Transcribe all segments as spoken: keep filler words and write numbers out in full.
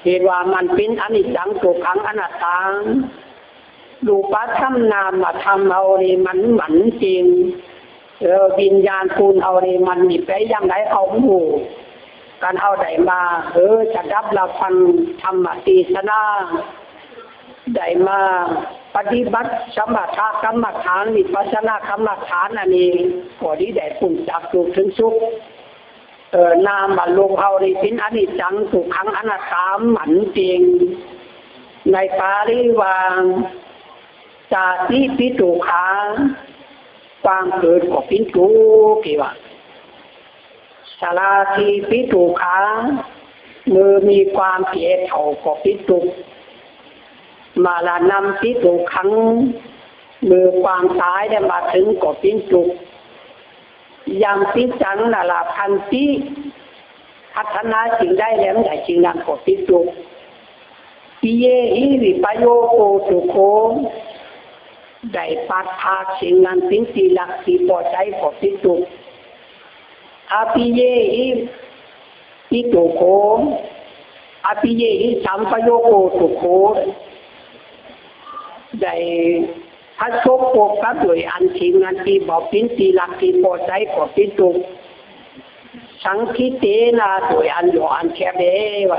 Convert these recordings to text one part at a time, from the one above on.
เห็นว่ามันเป็นอนิจจัง ทุกขัง อนัตตา รูปธรรมนามธรรมเฮานี่มัน มันจริง เออ วิญญาณคุณเฮานี่มันมีไปอย่างไรเฮาบ่ฮู้ การเฮาได้มา เออ สดับรับฟังธรรมเทศนา ได้มาปฏิบัติสมถกรรมฐาน วิปัสสนากรรมฐานอันนี้ ก็ดีได้พ้นจากทุกข์ถึงสุข เอ่อ นามรูปเฮานี่เป็นอนิจจัง ทุกขัง อนัตตา มันจริง ในปาลีว่า ชาติปิทุกขา ความเกิดก็เป็นทุกข์ ที่ว่า ชราปิทุกขา เมื่อมีความแก่เฒ่าก็เป็นทุกข์ มรณัมปิทุกขัง เมื่อความตายได้มาถึงก็เป็นทุกข์ ยังกิจจัง นลพันติ พัฒนาสิ่งใดแล้วได้สิ่งนั้นก็เป็นทุกข์ ปิเยหิวิปโยโคทุกโข ได้พลัดพรากสิ่งนั้นเป็นที่รักที่พอใจก็เป็นทุกข์ อปิเยหิปิทุกโข อปิเยหิสัมปโยโคทุกโข ได้ประสบพบกับโดยอันสิ่งนั้นที่บ่เป็นที่รักที่พอใจก็เป็นทุกข์ สังคิเตนะ โดยอันย่ออันแคบเด้ว่า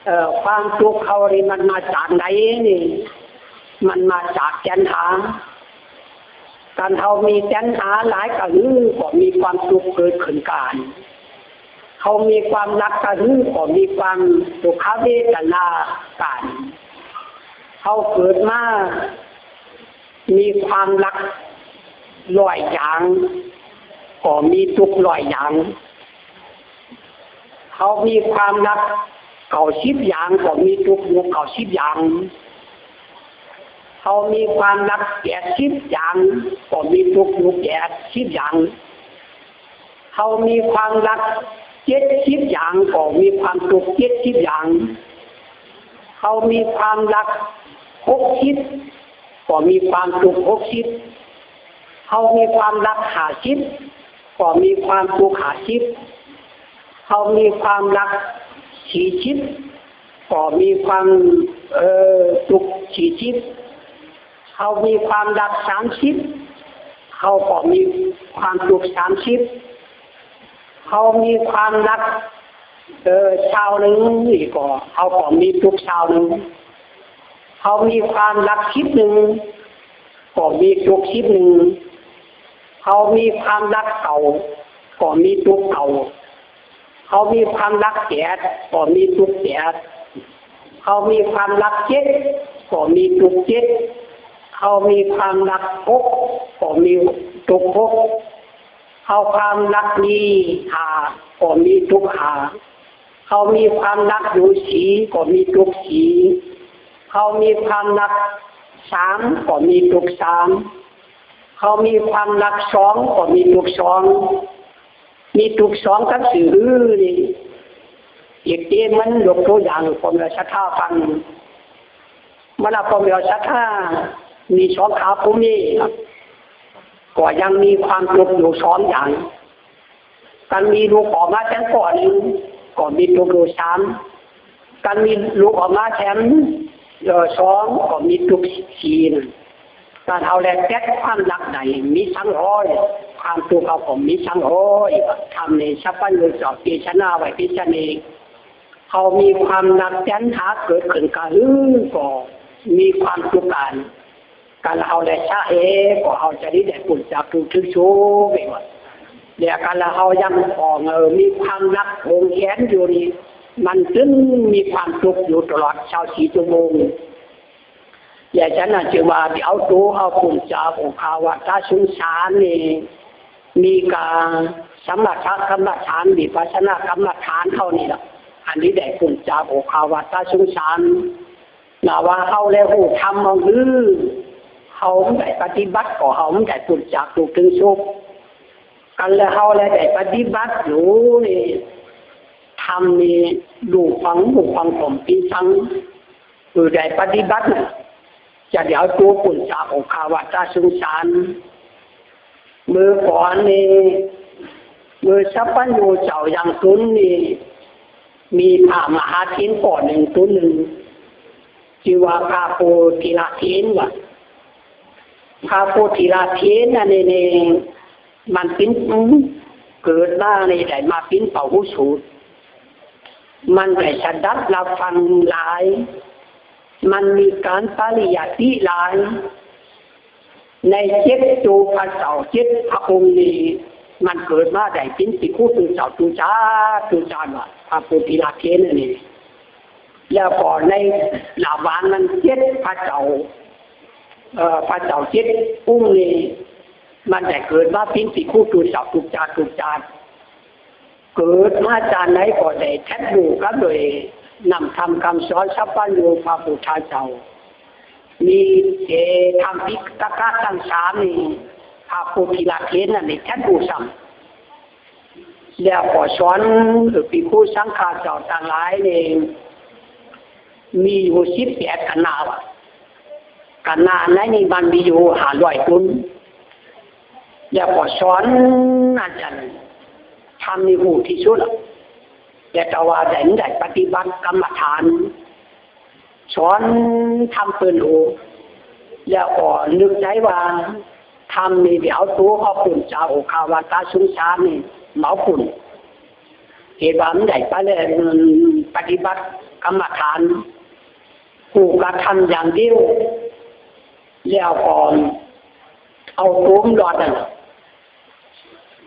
เอ่อ ความทุกข์เฮานี่มันมาจากไหนนี่ มันมาจากตัณหา การเฮามีตัณหาหลายกระหือก็มีความทุกข์เกิดขึ้นกัน เฮามีความรักกระหือก็มีความทุกขเวทนากัน เฮาเกิดมา มีความรักร้อยอย่าง ก็มีทุกข์ร้อยอย่าง เฮามีความรักเก้าสิบอย่าง ก็มีทุกข์อยู่เก้าสิบอย่าง เฮามีความรักแปดสิบอย่าง ก็มีทุกข์อยู่แปดสิบอย่าง เฮามีความรักเจ็ดสิบอย่าง ก็มีความทุกข์เจ็ดสิบอย่าง เฮามีความรักหกสิบ ก็มีความทุกข์หกสิบ เฮามีความรักห้าสิบ ก็มีความทุกข์ห้าสิบ เฮามีความรักสี่สิบ ก็มีความ เอ่อ ทุกข์สี่สิบ เฮามีความรักสามสิบ เฮาก็มีความทุกข์สามสิบ เฮามีความรัก เอ่อ ซาวหนึ่งนี่ก็ เฮาก็มีทุกข์ซาวหนึ่ง เฮามีความรักสิบหนึ่ง ก็มีทุกข์สิบหนึ่ง เฮามีความรักเก้า ก็มีทุกข์เก้า เฮามีความรักแปด ก็มีทุกข์แปด เฮามีความรักเจ็ด ก็มีทุกข์เจ็ด เฮามีความรักหก ก็มีทุกข์หก เฮาความรักมีห้า ก็มีทุกข์ห้า เฮามีความรักอยู่สี่ ก็มีทุกข์สี่ เฮามีความรักสาม ก็มีทุกข์สาม เฮามีความรักสอง ก็มีทุกข์สอง มีทุกข์สองกับซื่อหื้อนี่ เอกเตมันยกตัวอย่างพ่อแม่ศรัทธาฟัง เมื่อพ่อแม่ศรัทธามีสองขาผัวเมีย ก็ยังมีความทุกข์อยู่สองอย่าง การมีลูกออกมาแถมก้อนหนึ่ง ก็มีทุกข์อยู่สาม การมีลูกออกมาแถม เอ่อ สอง ก็มีทุกข์สี่นั่น การเฮาแลจัดความรักได้มีสังร้อย ความทุกข์เฮาก็มีสังร้อย ธรรมในสัพพัญญูเจ้าเทศนาไว้เพียงเท่านี้ เฮามีความรักตัณหาเกิดขึ้นกระหือก็มีความทุกข์กัน การเฮาแลสะเอ ก็เฮาจะได้ได้พ้นจากทุกข์ถึงสุขเองว่า และการเฮายังอ่อง เออ มีความรักหวงแหนอยู่นี่ มันจึงมีความทุกข์อยู่ตลอดซาวสี่ชั่วโมง และฉะนั้นจึงว่าที่เอาตัวเฮาพ้นจากโอฆาวัฏสงสารนี่ มีการสมถกรรมฐาน วิปัสสนากรรมฐานเท่านี้ล่ะ อันนี้ได้พ้นจากโอฆาวัฏสงสาร นะว่าเฮาแลฮู้ธรรมเอาหื้อ เฮาได้ปฏิบัติก็เฮาได้พ้นจากทุกข์ถึงสุข กันและเฮาแลได้ปฏิบัติอยู่นี่ ธรรมนี่ฮู้ฟัง ฮู้ฟังผมปีสัง ผู้ใดปฏิบัติน่ะ จะได้เอาตัวพ้นจากโอฆาวัฏสงสาร เมื่อก่อนนี่ เมื่อสัพพัญญูเจ้ายังตุนนี่ มีพระมหาเถรก่อนหนึ่งตนหนึ่ง ชื่อว่าพระโพธิลาเถรวะ พระโพธิลาเถรนั่นเอง มันเป็น เกิดมาในได้มาเป็นพระอุชุ มันได้สดับรับฟังหลาย มันมีการปริยัติหลาย ในเจ็ดตัวพระเจ้าเจ็ดพระองค์นี้ มันเกิดมาได้เป็นภิกขุตุเจ้าตุจาตุจารว่าพระโพธิลาเถรนั่นเอง แล้วก็ในระหว่างนั้นเจ็ดพระเจ้า เอ่อ พระเจ้าเจ็ดองค์นี้ มันได้เกิดมาเป็นภิกขุตุเจ้าตุจาตุจาร เกิดมาจาดไหนก็ได้แทบรู้กับโดยนำธรรมคำสอนสัพพัญญูพระพุทธเจ้า มีแต่ธรรมปิฎกะทั้งสามนี้ พระโพธิลาเถรนั่นเองแทบรู้ซ้ำ แล้วก็สอนภิกขุสังฆาเจ้าทั้งหลายนี้ มีอยู่สิบแปดคณะวะ คณะไหนนี่มันมีอยู่ห้าร้อยคน แล้วก็สอนอาจารย์ธรรมนี่ฮู้ที่สุดอะ แต่ว่าได้ ได้ปฏิบัติกรรมฐาน สอนธรรมเปิ้นฮู้ แล้วก็นึกใจ๋ว่าธรรมนี่เดี๋ยวเอาตั๋วเขาปุ้นจากโอฆะวัฏฏะสงสารนี่เมาปุ้น เหตุว่ามันได้ไปแล้วปฏิบัติกรรมฐาน ฮู้กระทำอย่างเดียว แล้วก็เอาตั๋วมันรอดนั่น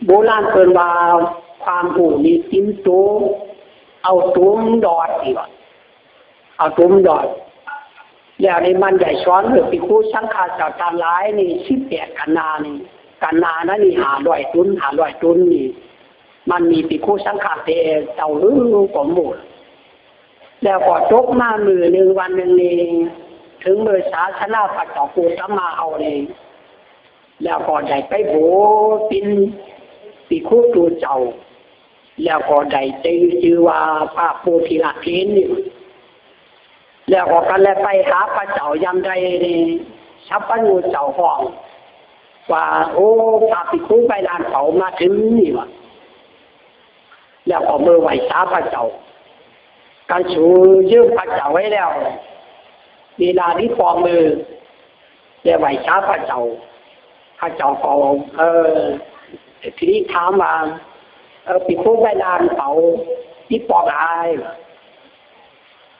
โบราณเปิ้นว่าความฮู้นี่ติดตั๋ว เอาตั๋วมันรอดนี่วะ เอาตั๋วมันรอด แล้วนี่มันได้สอนให้ภิกขุสังฆาเจ้าทั้งหลายนี่สิบแปดคณะนี่ คณะนั้นนี่ห้าร้อยตน ห้าร้อยตนนี่ มันมีภิกขุสังฆาแต่เจ้าหื้อก็หมด แล้วก็ตกมามื้อหนึ่งวันหนึ่งนี่ ถึงมื้อศาสนาพระเจ้าโคตมะเฮานี่ แล้วก็ได้ไปบวชเป็นภิกขุตัวเจ้า แล้วก็ได้ชื่อ ชื่อว่าพระโพธิลาเถรนี่ แล้วก็กันแลไปหาพระเจ้ายามใดนี่ สัพพัญญูเจ้าฮ้องว่า โอ้ พระภิกขุใบ้ลานเป๋ามาถึงนี่วะ แล้วก็เมื่อไหว้สาพระเจ้า กันสูยืมพระเจ้าไว้แล้ว เวลานี้ปองมือ แล้วไหว้สาพระเจ้า พระเจ้าก็ เออ ทีนี้ถามว่า เออ ภิกขุใบ้ลานเป๋า นี่ปองอะไร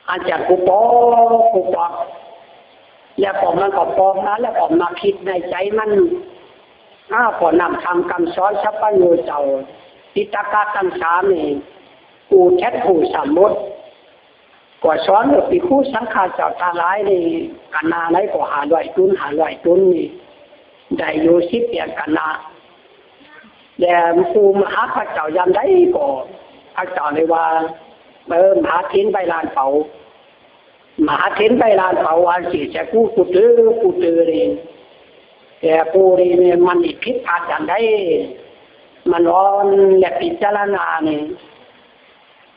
อาจารย์กูปอง กูปอง แล้วก็มันก็ปองนะ แล้วก็มาคิดในใจมัน อ้าว ก็นำธรรมคำสอนสัพพัญญูเจ้า ปิฎกะทั้งสามนี่ กูแทบฮู้ซ้ำหมด ก็สอนว่าภิกขุสังฆาเจ้าทั้งหลายนี่ คณะไหนก็ห้าร้อยตน ห้าร้อยตนนี่ ได้อยู่สิบแปดคณะ แล้วผู้มาหาพระเจ้ายามใดก็ พระเจ้าเลยว่า เออ มหาเถรใบ้ลานเป๋า มหาเถรใบ้ลานเป๋าว่าสิจะกู้กูเตอ กูเตอเลย แต่กูนี่มันผิดพลาดอย่างใด มันอ่อนและพิจารณานี่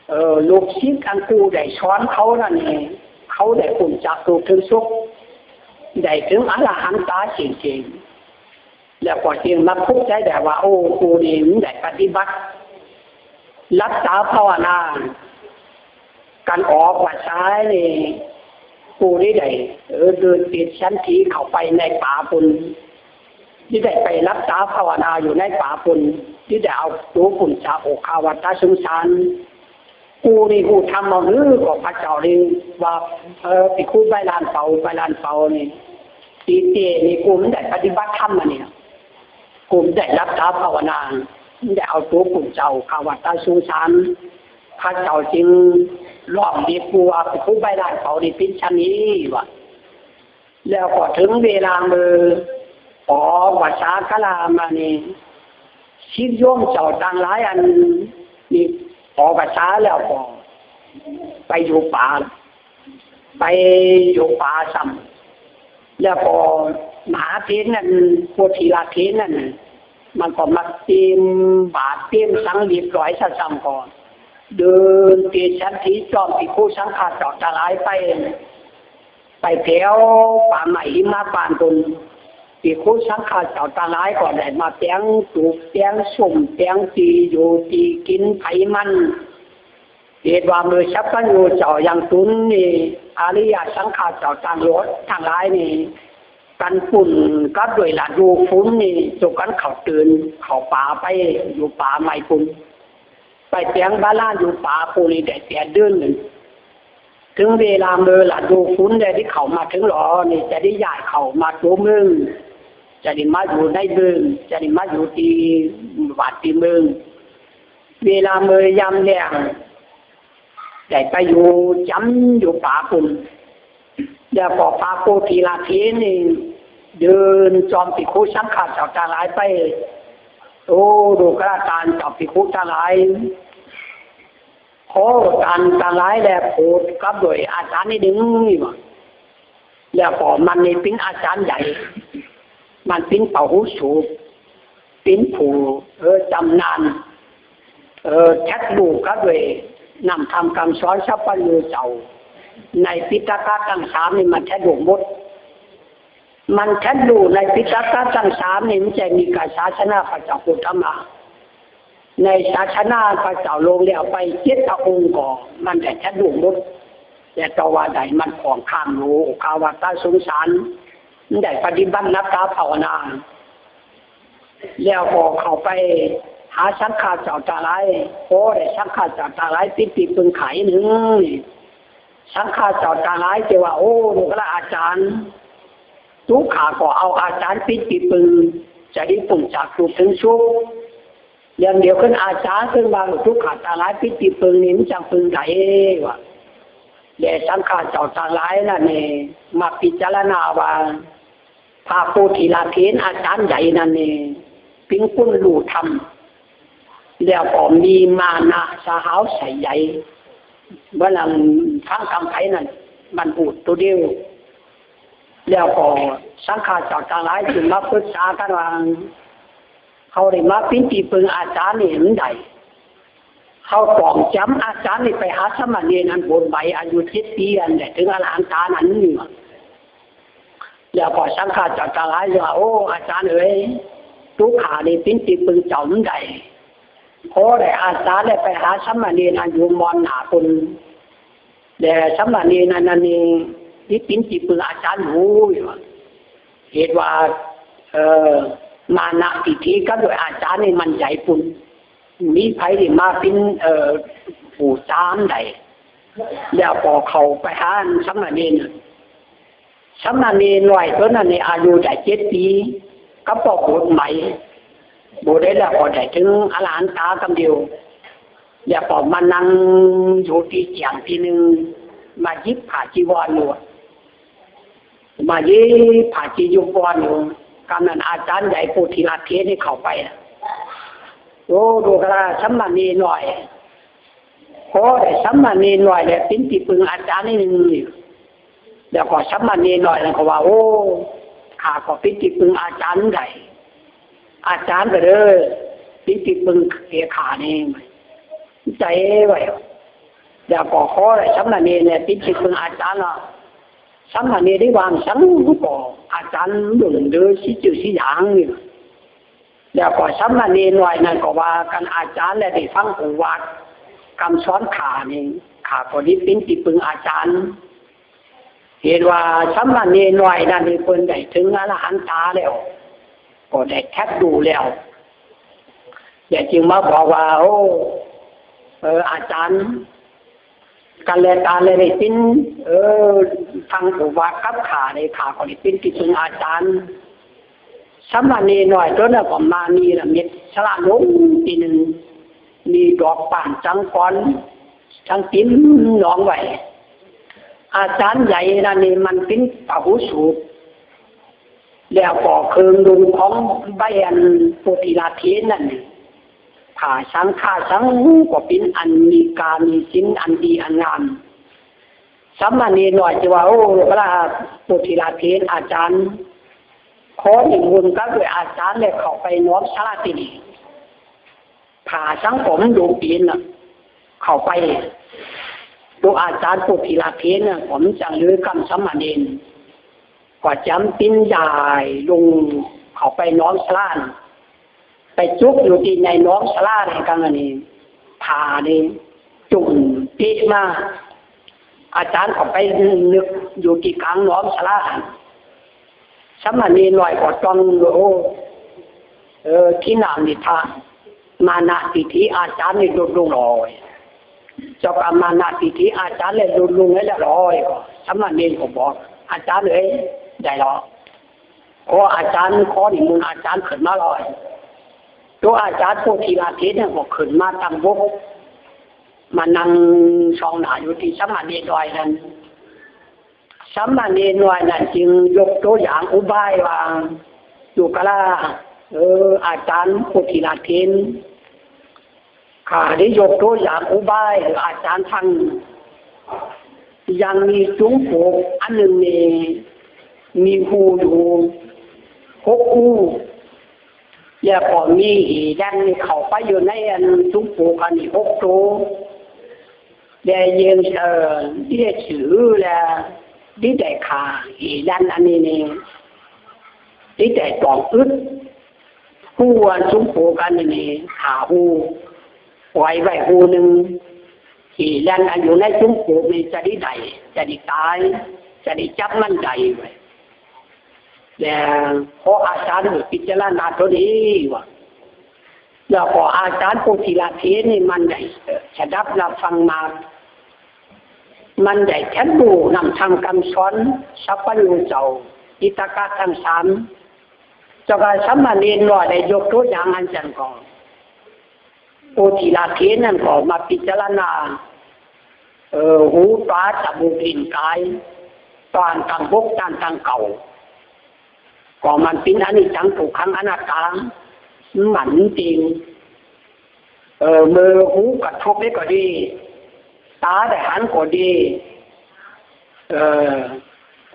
เออ ลูกศิษย์อันกูได้สอนเขานั่นนี่ เขาได้พ้นจากทุกข์ถึงสุข ได้ถึงอรหันตาจริงๆ แล้วก็จึงมาภูมิใจได้ว่า โอ้ กูนี่มันได้ปฏิบัติ รักษาภาวนา การออกพรรษานี่ กูนี่ได้ เออ เดินติดสันถีเข้าไปในป่าปุ้น ที่ได้ไปรักษาภาวนาอยู่ในป่าปุ้น ที่ได้เอาตั๋วปุ้นจากโอฆะวัฏฏะสงสาร กูนี่ฮู้ธรรมมาหื้อก็พระเจ้านี่ว่า เออ ภิกขุใบ้ลานเป๋า ใบ้ลานเป๋านี่ ตีเตนี่กูมันได้ปฏิบัติธรรมมาเนี่ย กูมันได้รักษาภาวนา มันได้เอาตั๋วปุ้นจากโอฆะวัฏฏะสงสาร พระเจ้าจึงร้องเรียกกูว่าภิกขุใบ้ลานเป๋านี่เป็นชะนีวะ แล้วก็ถึงเวลาเมื่อออกพรรษากะลามานี่ ศิษย์โยมเจ้าทั้งหลายอันนี้ออกพรรษาแล้วก็ไปอยู่ป่า ไปอยู่ป่าซ้ำ แล้วก็มหาเถรนั่น โพธิลาเถรนั่น มันก็มาเตรียมบาตรเตรียมสังเรียบร้อยซะซ้ำก่อน เดินเตรียมสันถีจอมภิกขุสังฆาเจ้าทั้งหลายไป ไปแถวป่าไม้หิมพานต์ปุ้น ภิกขุสังฆาเจ้าทั้งหลายก็ได้มาแต่งตูบแต่งส้มแต่งตี้อยู่ตี้กินไผมัน เดชว่าเมื่อฉัพพะยูเจ้ายังตุนนี่ อริยสังฆาเจ้าตังหลวงตังหลายนี่ กันปุ้นกับด้วยละดูฝุนนี่ โจกันเข้าเติน เข้าป่าไป อยู่ป่าไม้ปุ้น ไปแป๋งบาลานอยู่ป่าปุ้นนี่ได้แปดเดือนหนึ่ง ถึงเวลาเมื่อละดูฝุนได้ที่เข้ามาถึงหลอนี่ จะได้ย้ายเข้ามาตัวเมือง จะได้มาอยู่ในเมือง จะได้มาอยู่ที่วัดที่เมือง เวลาเมื่อยามแล้ง ได้ไปอยู่จ๋ำอยู่ป่าปุ้น แล้วก็พระโพธิราเถรนี่ เดินจอมภิกขุสังฆาเจ้าตังหลายไป โอ้ ลูกหลานเจ้าภิกขุตังหลาย ขอท่านตังหลายแลโปรดกับด้วยอาจารย์นิดหนึ่งนี่ว่า แล้วก็มันนี่เป๋นอาจารย์ใหญ่ มันเป๋นปะหูสูตร เป๋นผู้ เออ จำนาญ เออ แทดฮู้กับด้วยนำธรรมคำสอนฉัพพะยูเจ้า ในปิฎกะตังสามนี่มันแทดฮู้หมด มันแทดฮู้ในปิฎกะตังสามนี่ มันจะมีกับศาสนาพระเจ้าโคตมะ ในศาสนาพระเจ้าลงแล้วไปเจ็ดพระองค์ก็ มันได้แทดฮู้หมด แต่ต่อว่าได้มันของข้างอยู่ ข้าว่าตาสงสาร มันได้ปฏิบัตินับตาภาวนา แล้วก็เข้าไปหาสังฆาเจ้าตังหลาย ขอได้สังฆาเจ้าตังหลายเป๋นตี้ปึงข้าหนึ่ง สังฆาเจ้าตังหลายจะว่า โอ้ ลูกหลานอาจารย์ ตุ๊ข้าก็เอาอาจารย์เป๋นตี้ปึง จะได้ป๊นจากทุกข์ถึงสุข อย่างเดียวขึ้นอาจารย์ขึ้นว่าตุ๊ข้าตังหลายเป๋นตี้ปึงนี่มันจังปึงใดวะ และสังฆาเจ้าตังหลายนั่นนี่มาพิจารณาว่า พระโพธิราเถรอาจารย์ใหญ่นั่นนี่ เป๋นคนฮู้ธรรม แล้วก็มีมานะสหาวใส่ใหญ่ เมื่อนั้นฟังคำไผนั้น มันพูดตัวเดียว แล้วก็สังฆาเจ้าตังหลายจึงมาปรึกษากันว่า เขาได้มาเป๋นตี้ปึงอาจารย์นี่มันใด เขาต้องจ๋ำอาจารย์นี่ไปหาสามเณรอันบวชใหม่อายุเจ็ดปีอันแหละ ถึงอรหันตานั้นนี่ แล้วก็สังฆาเจ้าตังหลายว่า โอ้ อาจารย์เอ๋ย ตุ๊ข้านี่เป๋นตี้ปึงเจ้ามันใด ขอได้อาจารย์ได้ไปหาสามเณรอันอยู่มอนหน้าปุ้น และสามเณรอันนั้นนี่ ที่เป๋นตี้ปึงอาจารย์อยู่ เหตุว่า เอ่อ มานะทิฏฐิกับด้วยอาจารย์นี่มันใหญ่ปุ้น มีไผได้มาเป๋น เอ่อ ผู้จำได้ แล้วก็เข้าไปหาสามเณร สามเณรน้อยตัวนั้นนี่อายุได้เจ็ดปี ก็ปอบบวชใหม่ บวชได้แล้วก็ได้ถึงอรหันตากำเดียว แล้วก็มานั่งอยู่ตี้เตียงตี้หนึ่ง มาหยิบผ้าจีวรอยู่ มาหยิบผ้าจีวรอยู่ กำนั้นอาจารย์ใหญ่โพธิราเถรนี่เข้าไป โอ้ ลูกหลานสามเณรน้อย ขอได้สามเณรน้อยแหละเป๋นตี้ปึงอาจารย์นิดหนึ่ง แล้วก็สามเณรน้อยนั้นก็ว่า โอ้ ข้าก็เป๋นตี้ปึงอาจารย์ได้ อาจารย์ก็เลยเป๋นตี้ปึงแก่ข้านี่ ใจ๋ไว้ แล้วก็ขอได้สามเณรเนี่ยเป๋นตี้ปึงอาจารย์เนาะ สามเณรได้วางสังก็อาจารย์หลงเดือสิจื้อสิอย่างนี่ แล้วก็สามเณรน้อยนั้นก็ว่า คันอาจารย์และได้ฟังโอวาทคำสอนข้านี่ ข้าก็ได้เป๋นตี้ปึงอาจารย์ เห็นว่าสามเณรน้อยนั้นนี่เปิ้นได้ถึงอรหันตาแล้ว ก็ได้แทบรู้แล้ว แล้วจึงมาบอกว่า โอ้ เออ อาจารย์ กันและกันเลยได้เป๋น เออ ฟังโอวาทกับข้าเลย ข้าก็ได้เป๋นตี้ปึงอาจารย์ สามเณรน้อยตัวนั้นก็มามีละเม็ดสละลงตี้หนึ่ง มีดอกบานจังกอน จังเต็มหนองไว้ อาจารย์ใหญ่นั้นนี่มันเป๋นปะหูสูตร แล้วก็เครื่องนุ่งของใบอันโพธิราเถรนั้นนี่ ผ้าสังฆาสังก็เป๋นอันมีกามีศิลป์อันดีอันงาม สามเณรน้อยจะว่า โอ้ พระโพธิราเถรอาจารย์ ขอนิมนต์กับด้วยอาจารย์และเข้าไปนอนสละตี้นี่ ผ้าสังก็มันโดดเป๋นน่ะ เข้าไป ตัวอาจารย์โพธิราเถรน่ะ ก็มันจังเลยกำสามเณร ก็จ๋ำเป๋นย้ายลงเข้าไปนอนสละ ไปจุกอยู่ตี้ในนอนสละในกลางอันนี้ ผ้านี่จุ่ม เตะมา อาจารย์ก็ไปนึกอยู่ที่กลางหนองสาลา สามเณรน้อยก็ต้อง โอ้ เออ ที่น้ำนี่ ถ้ามานะทิฏฐิอาจารย์นี่ลดลงหน่อย เจ้าก็มานะทิฏฐิอาจารย์เลยลดลงให้แล้วหน่อย ก็สามเณรก็บอก อาจารย์เอ้ย ได้แล้ว ขออาจารย์ ขอนิมนต์อาจารย์ขึ้นมาหน่อย ตัวอาจารย์โพธิลาเถรเนี่ยก็ขึ้นมาตั้งบก มานั่งส่องหน้าอยู่ที่สามเณรน้อยนั้น สามเณรน้อยนั้นจึงยกตัวอย่างอุบายว่า ดูกรา เออ อาจารย์โพธิลาเถร ข้าได้ยกตัวอย่างอุบายให้อาจารย์ฟัง ยังมีจุมปลูกอันหนึ่งนี่ มีฮูอยู่หกฮู แล้วก็มีแหแล่นเข้าไปอยู่ในอันจุมปลูกอันนี้หกตัว และเย็น เอ่อ ที่ได้ถือและที่ได้ฆ่าแหแล่นอันนี้นี่ ที่ได้ต้องอึด ฮูอันจุมปลูกอันนี้นี่ ห้าฮู ปล่อยไว้ฮูหนึ่ง แหแล่นอันอยู่ในจุมปลูกนี่จะได้ได้ จะได้ตาย จะได้จับมันได้ไว้ แล้วพออาจารย์พิจารณาตัวนี้ว่า แล้วก็อาจารย์โพธิลาเถรนี่มันได้ เอ่อ สดับรับฟังมา มันได้แทนรู้นำธรรมคำสอนสัพพัญญูเจ้า ปิฎกะทั้งสาม เจ้าก็สามเณรน้อยได้ยกตัวอย่างอันจันก็ โพธิลาเถรนั้นก็มาพิจารณา เอ่อ ฮูตาจมูกลิ้นกาย ตานตังหก ตานตังเก้า ก็มันเป็นอนิจจังทุกขังอนัตตา มันจริง เอ่อ เมื่อฮูกระทบได้ก็ดี ตาได้หันก็ดี เอ่อ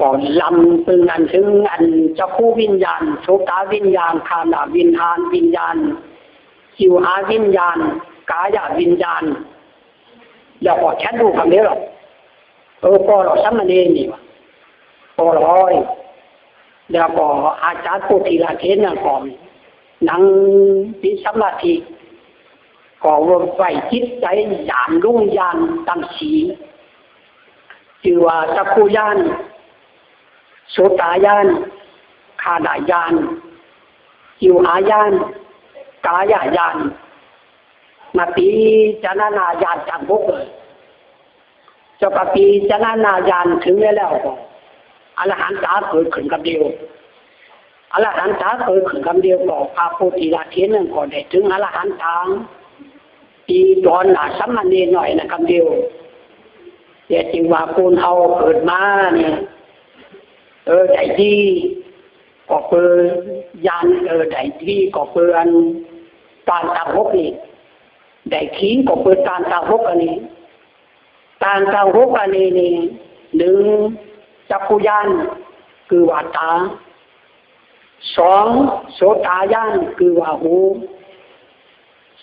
ก็ลำตึงอันถึงอันจักขุวิญญาณ โสตวิญญาณ คานะวิญญาณ วิญญาณ จิวหาวิญญาณ กายวิญญาณ แล้วก็แค่ดูคำเดียวหรอก เออ ปอหลอดสามเณรนี่วะ ปอหลอย แล้วก็อาจารย์โพธิลาเถรนั่นก็นั่งมีสมาธิ ก็ไหวจิตใจญาณลุงญาณตังสี่ ชื่อว่าจักขุญาณ โสตญาณ คานะญาณ จิวหาญาณ กายญาณ มาพิจารณาญาณตังหกเลย เจ้าก็พิจารณาญาณถึงแล้วก็ อรหันตาเกิดขึ้นคำเดียว อรหันตาเกิดขึ้นคำเดียวก็ พระโพธิลาเถรนั่นก็ได้ถึงอรหันตา ที่ตอนหน้าสามเณรน้อยนะคำเดียว แต่จึงว่าคนเฮาเกิดมาเนี่ย เออ ได้ดีก็เปิดญาณ เออ ได้ดีก็เปิดอันตานตังหกนี่ ได้ขี้ก็เปิดตานตังหกอันนี้ ตานตังหกอันนี้นี่ หนึ่ง จักขุญาณ คือว่าตา สอง โสตญาณ คือว่าหู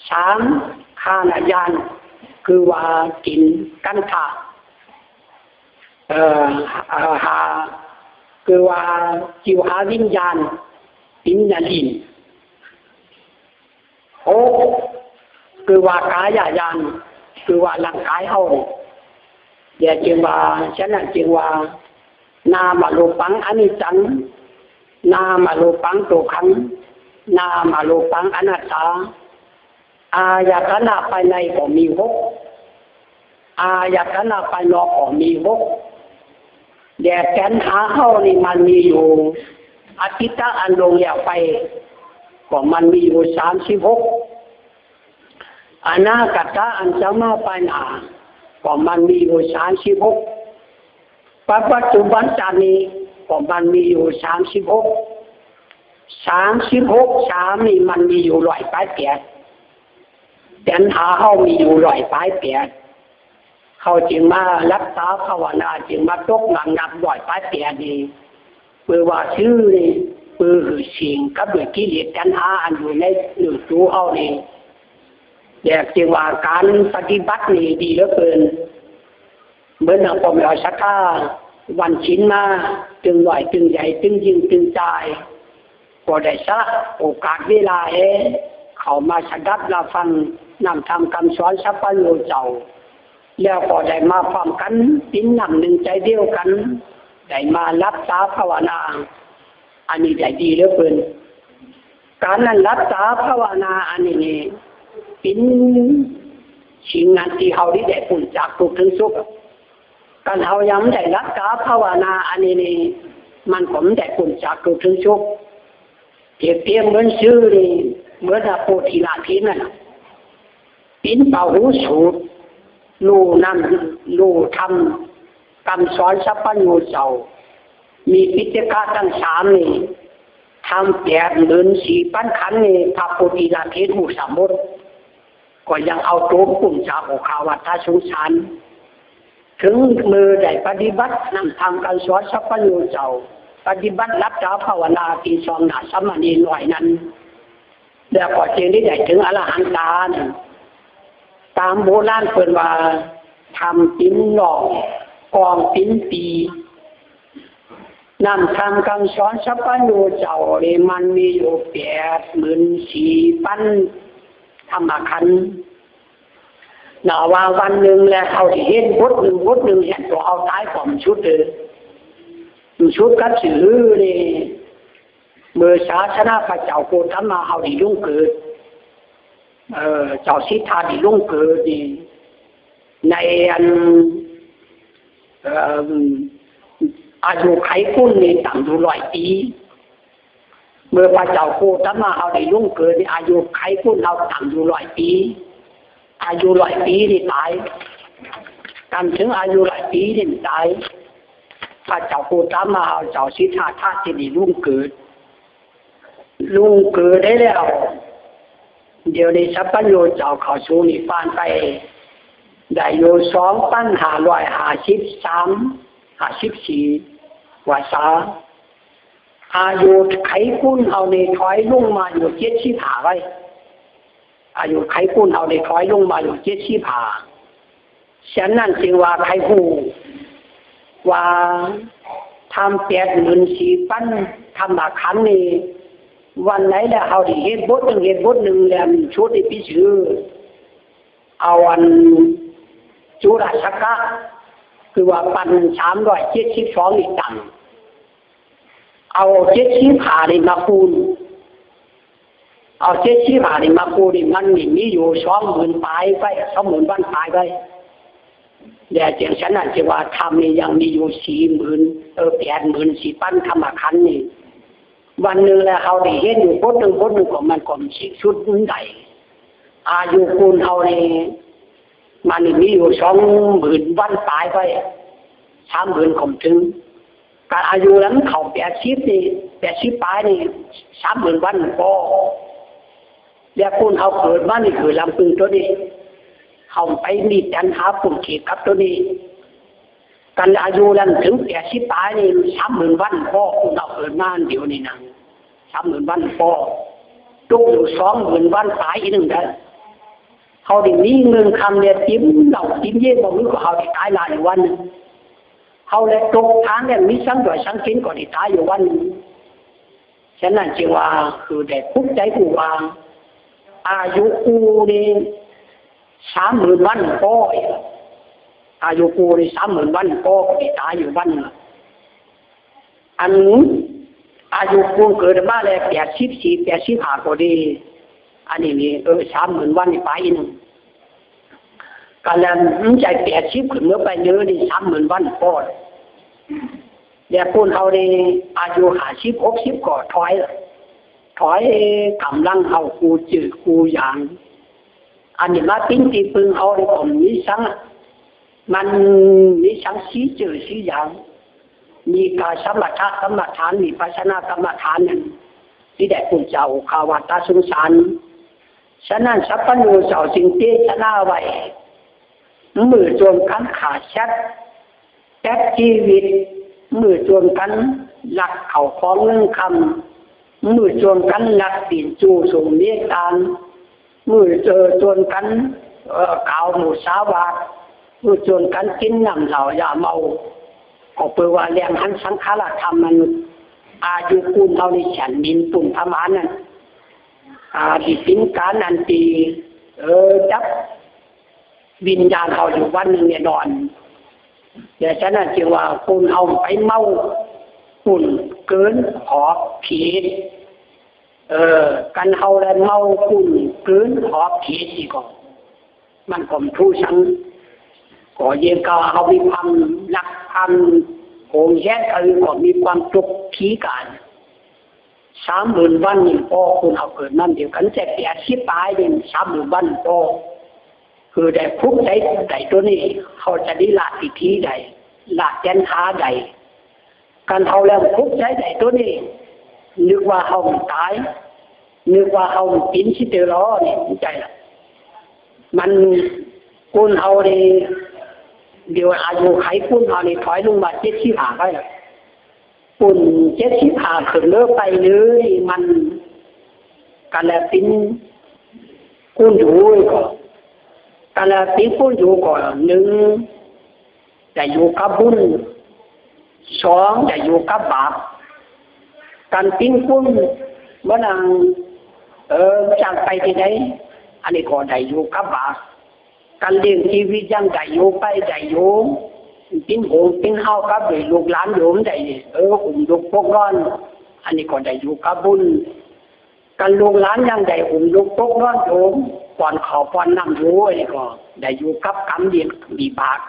สาม คานะญาณ คือว่ากลิ่น คันธะ เอ่อ เอ่อ ห้า คือว่าจิวหาวิญญาณ กลิ่น ลิ้น หก คือว่ากายญาณ คือว่าร่างกายเฮา เดี๋ยวจึงว่า ฉะนั้นจึงว่า นามะรูปังอนิจจัง นามะรูปังทุกขัง นามะรูปังอนัตตา อายตนะภายในก็มีหก อายตนะภายนอกก็มีหก แต่ตัณหาเฮานี่มันมีอยู่ อดีตอันล่วงแล้วไป ก็มันมีอยู่สามสิบหก อนาคตอันจะมาภายหน้า ก็มันมีอยู่สามสิบหก ปัจจุบันชาตินี้ ก็มันมีอยู่สามสิบหก สามสิบหก สามนี่มันมีอยู่ร้อยปลายแปด ตัณหาเฮามีอยู่ร้อยปลายแปด เฮาจึงมารักษาภาวนา จึงมาตกหลังนับร้อยปลายแปดนี่ เพื่อว่าซื่อนี่ เพื่อหื้อสิ่งกับด้วยกิเลสตัณหาอันอยู่ในเนื้อตัวเฮานี่ แยกจึงว่าการปฏิบัตินี่ดีเหลือเกิน เหมือนอย่างพ่อแม่ศรัทธาวันศีลมา ตึงน้อยตึงใหญ่ ตึงยิ่งตึงจาย ก็ได้สละโอกาสเวลาแห่เข้ามาสดับรับฟังนำธรรมคำสอนสัพพัญญูเจ้า แล้วก็ได้มาพร้อมกัน เป็นน้ำหนึ่งใจเดียวกัน ได้มาหลับตาภาวนา อันนี้ได้ดีเหลือเกิน การนั้นหลับตาภาวนาอันนี้นี่ เป็นสิ่งอันที่เฮาได้พ้นจากทุกข์ถึงสุข การเฮายังบ่ได้หลับตาภาวนาอันนี้นี่ มันก็บ่ได้พ้นจากทุกข์ถึงสุข เปรียบเทียบเหมือนซื่อนี่ เหมือนพระโพธิราชเถรนั่นน่ะ เป็นพหูสูตร ฮู้นำ ฮู้ธรรม คำสอนสัพพัญญูเจ้า มีปิฎกะทั้งสามนี่ ธรรมแปดหมื่นสี่พันขันธ์นี่ พระโพธิราชเถรฮู้ซ้ำหมด ก็ยังเอาตัวพ้นจากโอฆาวัตตะสงสาร ถึงเมื่อได้ปฏิบัตินำธรรมคำสอนสัพพัญญูเจ้า ปฏิบัติหลับตาภาวนาที่ซองหน้าสามเณรน้อยนั้น แล้วก็จึงได้ถึงอรหันตานั้น ตามโบราณเปิ้นว่า ธรรมเป็นน่อง กองเป็นปี นำธรรมคำสอนสัพพัญญูเจ้านี่มันมีอยู่แปดหมื่นสี่พันธรรมขันธ์ นะว่าวันหนึ่งแลเฮาสิเห็นบทหนึ่งบทหนึ่ง เห็นตัวเฮาตายก็บ่สุดเลย บ่สุดกับซื่อนี่ เมื่อศาสนาพระเจ้าโคตมะเฮาได้ลงเกิด เอ่อ เจ้าสิทธัตถะได้ลงเกิดนี่ ในอัน เอ่อ อายุไขกุลนี่ตั้งอยู่ร้อยปี เมื่อพระเจ้าโคตมะเฮาได้ลงเกิดนี่ อายุไขกุลเฮาตั้งอยู่ร้อยปี อายุร้อยปีนี่ตาย กันถึงอายุร้อยปีนี่ตาย พระเจ้าโคตมะเฮาเจ้าสิทธัตถะที่ได้ลงเกิด ลงเกิดได้แล้ว เดี๋ยวนี้สัพพัญญูเจ้าเข้าสู่นิพพานไป ได้อยู่สองพันห้าร้อยห้าสิบสาม ห้าสิบสี่วรรษา อายุไขกุลเฮานี่ถอยลงมาอยู่เจ็ดสิบห้าไว้ อายุไขกุลเฮานี่ถอยลงมาอยู่เจ็ดสิบห้า ฉะนั้นจึงว่าใครฮู้ว่าธรรมแปดหมื่นสี่พันธรรมขันธ์นี่ วันไหนแล้วเฮาได้เฮ็ดบทหนึ่ง เฮ็ดบทหนึ่งแล้วมันชุดได้ไปซื้อ เอาอันจุลสักกะ คือว่าปันสามร้อยเจ็ดสิบสองนี่ตั้ง เอาเจ็ดสิบห้านี่มาคูณ เอาเจ็ดสิบห้านี่มาคูณนี่ มันนี่มีอยู่สองหมื่นปลายไป สองหมื่นวันปลายไป แล้วจังซั่นนั้นจะว่าธรรมนี่ยังมีอยู่สี่หมื่น เออ แปดหมื่นสี่พันธรรมขันธ์นี่ วันหนึ่งแล้วเฮาได้เห็นอยู่บทหนึ่งบทหนึ่งก็มันก็สิ้นสุดบ่ได้ อายุคนเฮานี่ มันนี่มีอยู่สองหมื่นวันปลายไป สามหมื่นก็บ่ถึง การอายุนั้นเข้าแปดสิบนี่ แปดสิบปลายนี่ สามหมื่นวันพอ แล้วคนเฮาเกิดมานี่คือลำพึงตัวนี้ เฮาไปมีตัณหาผูกติดกับตัวนี้ การอายุนั้นถึงแปดสิบปลายนี่ สามหมื่นวันพอ คนเฮาเกิดมาเดี๋ยวนี้นะ สามหมื่นวันพอ ตกอยู่สองหมื่นวันปลายอีกหนึ่งเด้อ เฮาได้มีเงินคำเนี่ย กินเหล้ากินเบียร์บ่มีก็เฮาได้ตายหลายวันหนึ่ง เฮาแลตกทางเนี่ย มีสังดอยสังกินก็ได้ตายอยู่วันหนึ่ง ฉะนั้นจึงว่าคือได้ปลุกใจผู้ว่า อายุกูนี่สามหมื่นวันพอ อายุกูนี่สามหมื่นวันพอ ก็ได้ตายอยู่วันหนึ่ง อันอายุกูเกิดมาแล้วแปดสิบสี่ แปดสิบห้าก็ดี อันนี้นี่ เออ สามหมื่นวันนี่ไปอีกหนึ่ง ก็แล้วมันใจแปดสิบขึ้นเมื่อไปเยอะนี่ สามหมื่นวันพอ แล้วคนเฮานี่อายุห้าสิบ หกสิบก็ถอย ถอยกำลังเฮากู้จื้อกู้ยาง อันนี้มาปิ้นที่พึ่งเฮานี่ก็มีสัง มันมีสังสี่จื้อสี่อย่าง มีกายสมถะกรรมฐาน มีวิปัสสนากรรมฐานนั้น ที่ได้พุทธเจ้าโอฆาวัตตะสงสาร ฉะนั้นสัพพัญญูเจ้าจึงเตสนาไว้ มื้อจวนกันฆ่าสัตว์ ตัดชีวิต มื้อจวนกันลักข้าวของเงินคำ มื้อจวนกันลักปิ้นจู้ส่งเมตาน มื้อ เอ่อ จวนกัน เอ่อ กล่าวมุสาวาท มื้อจวนกันกินน้ำเหล้ายาเมา ก็เปื้อว่าเรื่องหั้นสังขารธรรมมัน อายุปูนเฮานี่ฉันมินปูนประมาณนั้น อ่า ที่เป็นการอันที่ เอ่อ จับ วิญญาณเฮาอยู่วันหนึ่งแน่นอน แต่ฉะนั้นจึงว่าคนเฮาไปเมาคนเกินขอบเขต เออ กันเฮาได้เมาคนเกินขอบเขตนี่ก็ มันก็บ่ถูกสัง ก็ยังก็เฮามีความรักความหวงแหน ก็มีความทุกข์พิการ สามหมื่นวันนี่พอ คนเฮาเกิดมาเดียวกัน แต่แปดสิบปลายนี่สามหมื่นวันพอ คือได้ภูมิใจใดตัวนี้ เฮาจะได้ละทิฏฐิใด ละตัณหาใด กันเฮาแล้วภูมิใจใดตัวนี้ นึกว่าเฮาตาย นึกว่าเฮาปิ๋นสิเตอรอนี่ ภูมิใจละ มัน คนเฮานี่ เดี๋ยวอายุไขคนเฮานี่ถอยลงมาเจ็ดสิบห้าไปแล้ว คนเจ็ดสิบห้าขึ้นเลิกไปเลย มัน กันละปิ๋นคนอยู่ก็ กันละปิ๋นคนอยู่ก็ หนึ่ง ได้อยู่กับบุญ สอง ได้อยู่กับบาป กันปิ๋นคน เมื่อนัง เออ จากไปที่ไหน อันนี้ก็ได้อยู่กับบาป กันเลี้ยงชีวิตยังได้อยู่ไปได้อยู่ ปิ๋นหงปิ๋นเฮากับลูกหลานโยมได้ เออ อุ้มลูกปกนอน อันนี้ก็ได้อยู่กับบุญ กันลูกหลานยังได้อุ้มลูกปกนอนโยม ป้อนข้าวป้อนน้ำอยู่ อันนี้ก็ได้อยู่กับกรรมดีวิบาก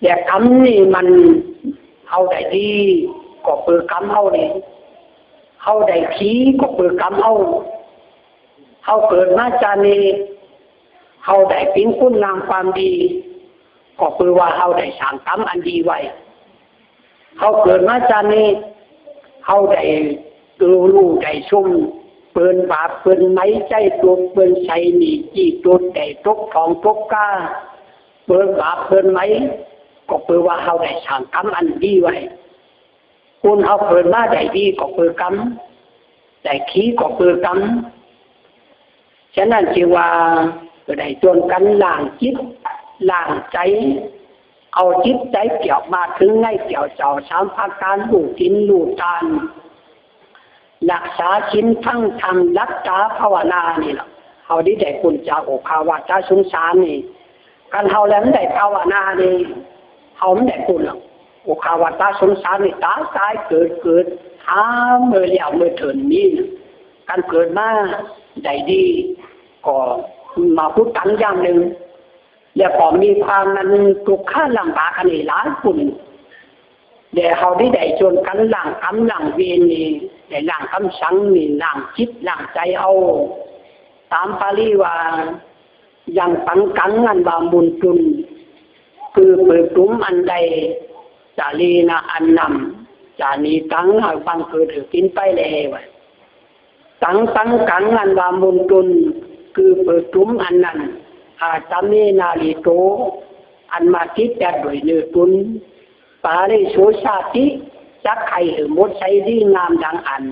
แต่กรรมนี่มัน เฮาได้ดีก็เปื้อกรรมเฮานี่ เฮาได้ขี้ก็เปื้อกรรมเฮา เฮาเกิดมาจาตินี้ เฮาได้ปิ๋นคุณงามความดี ก็เปื้อว่าเฮาได้สร้างกรรมอันดีไว้ เฮาเกิดมาจาตินี้ เฮาได้รู้ได้ชม เปิ้นบาปเปิ้นไหม ใจ๊ตนเปิ้นใช้หนี้จี้ตน ได้ตกท่องตกกา เปิ้นบาปเปิ้นไหม ก็เปื้อว่าเฮาได้สร้างกรรมอันดีไว้ คนเฮาเกิดมาได้ดีก็เปื้อกรรม ได้ขี้ก็เปื้อกรรม ฉะนั้นจึงว่า ก็ได้ชวนกันล้างจิต ล้างใจ๋ เอาจิตใจ๋เกี่ยวมาถึงในเกี่ยวเจ้าสามประการ ฮู้ศีลฮู้ตาน รักษาศีลฟังธรรม หลับต๋าภาวนานี่แหละ เฮาได้ได้พ้นจากโอฆะวัฏฏะสงสารนี่ กันเฮาแลบ่ได้ภาวนานี่ เฮาบ่ได้พ้นหรอก โอฆะวัฏฏะสงสารนี่ ต๋ายต๋ายเกิดเกิด หาเมื่อแล้วเมื่อเถิงนี้ กันเกิดมาได้ดี ก็มาพูดตังอย่างหนึ่ง แล้วก็มีความมันทุกข์ลำบากอันนี้หลายคน แล้วเฮาได้ได้ชวนกันล้างกรรมล้างเวรนี่ ได้ล้างกำสังนี่ ล้างจิตล้างใจ๋เฮา ต๋ามปาลีว่า ยังตังกังอันว่ามุนตุน คือเปิดตุ้มอันใด จาลีนะอันนั้น จะหนีตังหากบังเกิดหือกิ๋นไปแล ตังตังกังอันว่ามุนตุน คือเปิดตุ้มอันนั้น อาตเมนาลีโต อันมาติดแตดโดยเนื้อตุน ปาริโสชาติ จักใค่หือหมดไซดีงามดังอัน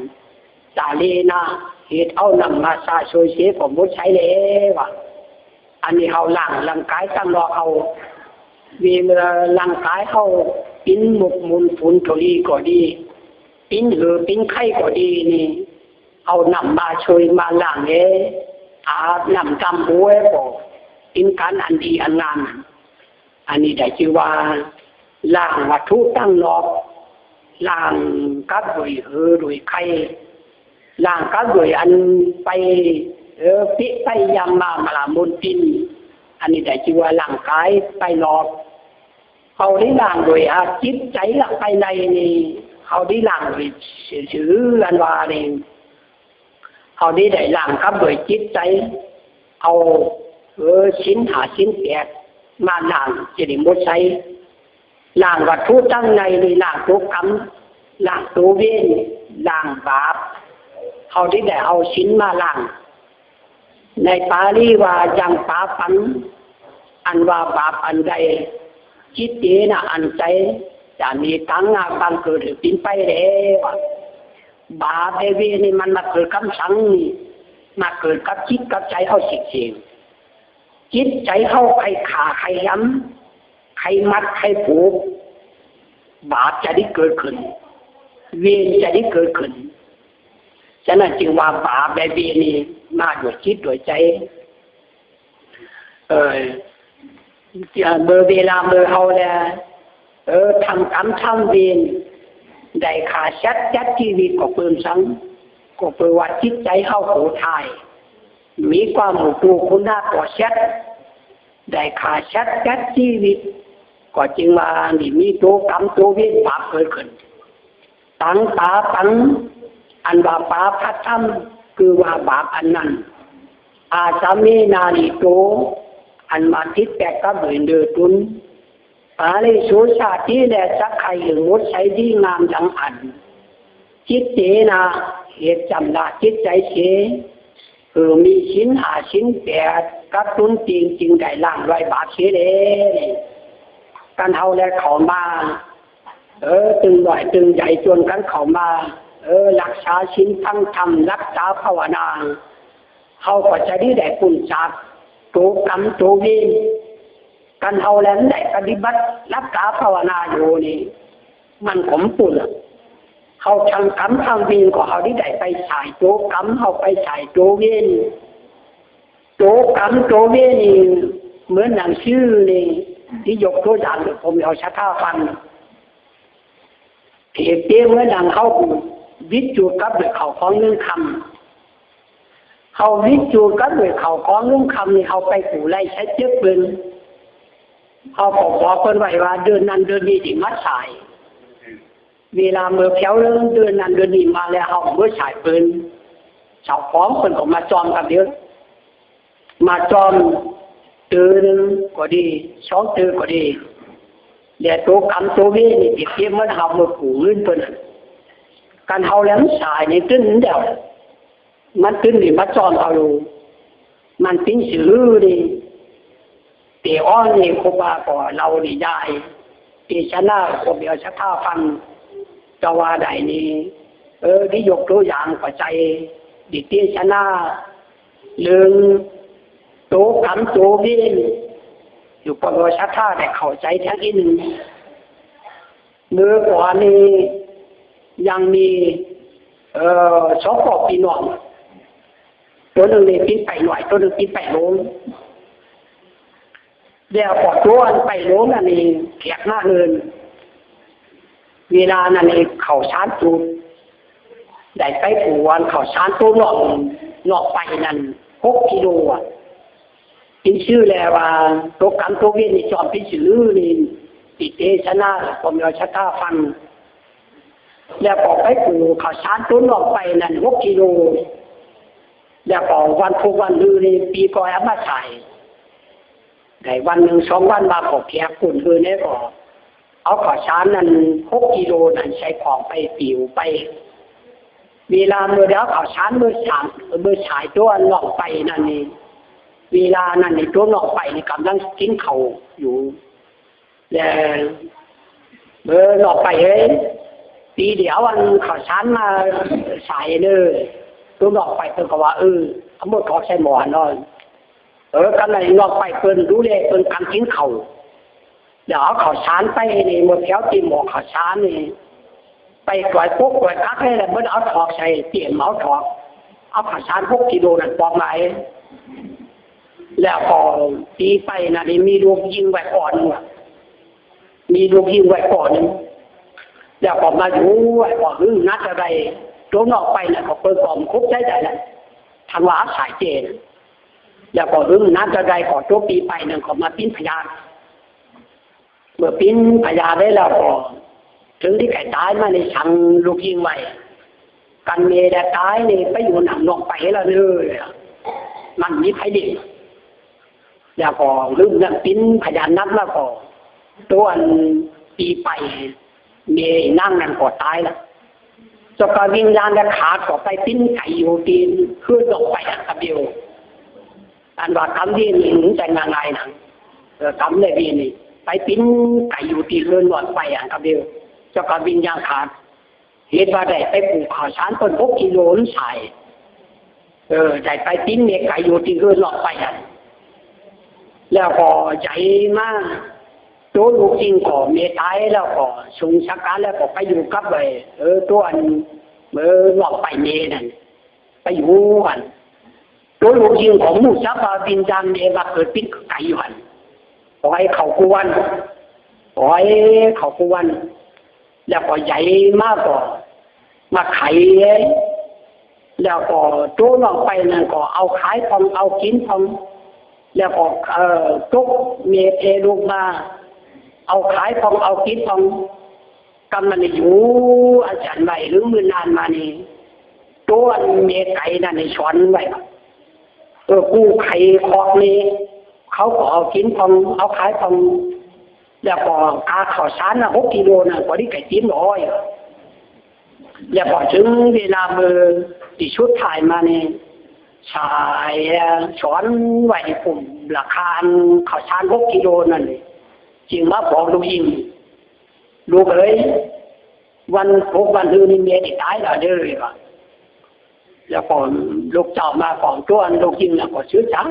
จาลีนะ เหตุเอานำมาสาโชยเสก็หมดไซแล้ว อันนี้เฮาล้างร่างกายตังนอกเฮา เวลาร่างกายเฮาปิ๋นหมกหมุนฝุ่นโถลีก็ดี ปิ๋นหือปิ๋นไข้ก็ดีนี่ เอาน้ำมาโชยมาล้างแหน่ อาบน้ำดำหัวก็ปิ๋นก๋านอันดีอันงาม อันนี้ได้จื้อว่าล้างวัตถุตังนอก ล้างกับโดยหือโดยไข้ ล้างกับโดยอันไป เออ ปิ๊ไปยำมามาละมนติน อันนี้ได้จื้อว่าร่างกายไปนอก เฮาได้ล้างโดยอาจิตใจ๋ละไปในนี่ เฮาได้ล้างโดยซื่อๆ อันว่านี่ เฮาได้ได้ล้างกับโดยจิตใจ๋ เอา เออ ศีลห้าศีลแปดมาล้างจะได้หมดไซ ล้างวัตถุตังในนี่ ล้างตัวกรรม ล้างตัวเวร ล้างบาป เฮาได้ได้เอาศีลมาล้าง ในปาลีว่ายังปาปัง อันว่าบาปอันใด จิตเตนะอันใจ๋ จะหนีตังหากบังเกิดหือกิ๋นไปแล้ว บาปและเวรนี่มันมาเกิดกับสังนี่ มาเกิดกับจิตกับใจ๋เฮาเสียงๆ จิตใจ๋เฮาใค่ฆ่าใค่แหม ใค่มัดใค่ผูก บาปจะได้เกิดขึ้น เวรจะได้เกิดขึ้น ฉะนั้นจึงว่าบาปและเวรนี่มาโดยจิตโดยใจ๋ เออ เมื่อเวลาเมื่อเฮาแล เออ ทำกรรมทำเวร ได้ฆ่าสัตว์ตัดชีวิต ก็เปิ้นสัง ก็เปิ้นว่าจิตใจเฮาโหดร้าย มีความโหดร้ายคุณต่อสัตว์ ได้ฆ่าสัตว์ตัดชีวิต ก็จึงว่านี่มีโตกรรมโตเวรบาปเกิดขึ้น ตังปาปัง อันว่าปาปธรรม คือว่าบาปอันนั้น อาจจะมีนาลีโต อันมาติดแปะกับเวรเดือดตุน ปาลิสุทธิ์ชาติและสักไข่หรือมดใสดีงามดังอัน จิตเจนะ เหตุจำละจิตใจเส คือมีศีลห้าศีลแปด กับตุนจริงจึงได้ล้างรอยบาปเสียแล้ว กันเฮาแลเข้ามา เออ ตึงน้อยตึงใหญ่จนกันเข้ามา เออ รักษาศีลฟังธรรม รักษาภาวนา เฮาก็จะได้ได้พ้นจากโตกรรมโตเวร กันเฮาแลได้ปฏิบัติรักษาภาวนาอยู่นี่ มันก็บ่พ้น เฮาทำกรรมทำเวรก็เฮาได้ได้ไปใช้โตกรรม เฮาไปใช้โตเวร โตกรรมโตเวรนี่ เหมือนหนังสือนี่ ที่ยกตัวอย่างผมเอาชัดท่าฟัง เปรียบเทียบเหมือนดังเฮาวิตจูดกับด้วยข้าวของเงินคำ เฮาวิตจูดกับด้วยข้าวของเงินคำนี่ เฮาไปกู้ไร่ใช้เจ็บเปิ้น เฮาก็บอกเปิ้นไว้ว่าเดือนนั้นเดือนนี้สิมาใช้ เวลาเมื่อแผวเรื่องเดือนนั้นเดือนนี้มาแล้ว เฮาเมื่อใช้เปิ้น เจ้าของเปิ้นก็มาจอมกันเด้อ มาจอมเตื้อหนึ่งก็ดี สองเตื้อก็ดี และโตกรรมโตเวรนี่เปรียบเทียบเหมือนเฮาเมื่อกู้เงินเปิ้น กันเฮาแลมันใช้นี่ตึ้นเดียว มันตึ้นนี่มาจอมเฮาอยู่ มันเป็นซื่อนี่ เตออนนี่ครูบาก็เล่านิยาย เตชะนาก็มีเอาชัดท่าฟัง แต่ว่าใดนี้ เออ ที่ยกตัวอย่างก็ใจ ดิเตชะนา เรื่องโตกรรมโตเวร อยู่ก็มีเอาชัดท่าได้เข้าใจแท้ที่หนึ่ง เมื่อก่อนนี้ยังมี เอ่อ สองครอบพี่น้อง ตัวหนึ่งนี่ปิ้นไปหน่อย ตัวหนึ่งปิ้นไปหลวง แล้วก็ตัวอันไปหลวงนั่นนี่แขกมาเอิ้น เวลานั้นนี่ข้าวสารตูด ได้ไปปลูกอันข้าวสารตัวนอก นอกไปนั่น หกกิโลอะ เป็นชื่อแล้วว่า โตกรรมโตเวรนี่จอมเป็นชื่อนี่ ติเตชะนา ก็มีเอาชัดท่าฟัง แล้วก็ไปปลูกข้าวสารตัวนอกไปนั่น หกกิโล แล้วก็วันพุธวันฤหัสนี่ปีก็เอามาใส่ ได้วันหนึ่งสองวันมาก็แขกคนอื่นเนี่ยก็ เอาข้าวสารนั่น หกกิโลนั่นใส่ของไปปิวไป เวลาเมื่อเดียวข้าวสารเมื่อสาม เมื่อสายตัวนอกไปนั่นนี่ เวลานั้นนี่ตัวนอกไปนี่กำลังกินข้าวอยู่ แล้ว เออ นอกไปเอ้ย ปีเดียวอันข้าวสารมาใส่เลย ตัวนอกไปเปิ้นก็ว่า เออ เอาหมดของใส่หม้อหน่อย เออ กำลังนอกไปเปิ้นดูแลเปิ้นกำกินข้าว แล้วเอาข้าวสารไปนี่ หมดแถวที่หม้อข้าวสารนี่ ไปกวยปุ๊กกวยกักเลยแหละ เปิ้นเอาถอกใส่ เตรียมเอาถอก เอาข้าวสารหกกิโลนั่นปอกไว้ แล้วก็ปีไปนั่นนี่มีลูกยิงไว้ก่อนหนึ่งอะ มีลูกยิงไว้ก่อนหนึ่ง แล้วก็มาอยู่ไว้ก่อน อืม น่าจะได้ ตัวนอกไปนั่นก็เปิ้นก็ครบใจได้แล้ว ทางว่าอาศัยเจน แล้วก็ อืม น่าจะได้ ก็ตัวปีไปนั่นก็มาปิ้นพยาธิ เมื่อปิ้นพยาธิได้แล้วก็ ถึงที่ไก่ตายมาในสังลูกยิงไว้ กันเมย์ได้ตายนี่ไปอยู่หนังนอกไปแล้วเลยอะ มันมีไผเด็ก แล้วก็ลืมเรื่องปิ้นพยาธิหนักแล้วก็ ตัวอันปีไป เมย์นั่งนั่นก็ตายแล้ว เจ้าก็วิญญาณและขาดก็ไปปิ้นไก่อยู่ที่เฮือนนอกไปอันกะเบล อันว่ากรรมเวรนี่มันจะง่ายๆนะ เออ กรรมและเวรนี่ ไปปิ้นไก่อยู่ที่เฮือนนอกไปอันกะเบล เจ้าก็วิญญาณขาด เหตุว่าได้ไปปลูกข้าวสารต้นหกกิโลนั่นใส่ เออ ได้ไปปิ้นเมย์ไก่อยู่ที่เฮือนนอกไปอัน แล้วก็ใหญ่มาก ตัวลูกยิงก็เมย์ตายแล้วก็สงสารแล้วก็ไปอยู่กับไอ้ เออ ตัวอัน เออ นอกไปเมย์นั่น ไปอยู่อัน ตัวลูกยิงของหมู่สัพพะวิญญาณเมย์มาเกิดปิ้นไก่อยู่อัน ขอให้เขากู้วัน ขอให้เขากู้วัน แล้วก็ใหญ่มากก็มาขาย แล้วก็โตน้องไปนั่นก็เอาขายพองเอากินพอง แล้วก็ เอ่อ ตกเมเพลูกมา เอาขายพองเอากินพอง กำมันอยู่ อาจารย์ไว้หรือมื้อนานมานี่ ตัวเมไก่นั่นนี่สอนไว้ว่า เออ กู้ไข่คอกนี่ เขาก็เอากินพอง เอาขายพอง แล้วก็กาข้าวสารน่ะ หกกิโลน่ะ ก็ได้ไก่กินร้อย แล้วพอถึงเวลาเมื่อที่สุดท้ายมานี่ สายสอนไว้ให้ผมราคาข้าวสารหกกิโลนั่นนี่ จึงมาบอกลูกหญิง ลูกเอ๋ย วันพุธวันอื่นนี่แม่ได้ตายแล้วเด้อ ว่า แล้วก็ลูกเจ้ามาก่อนตัวลูกหญิงแล้วก็ซื้อจ้า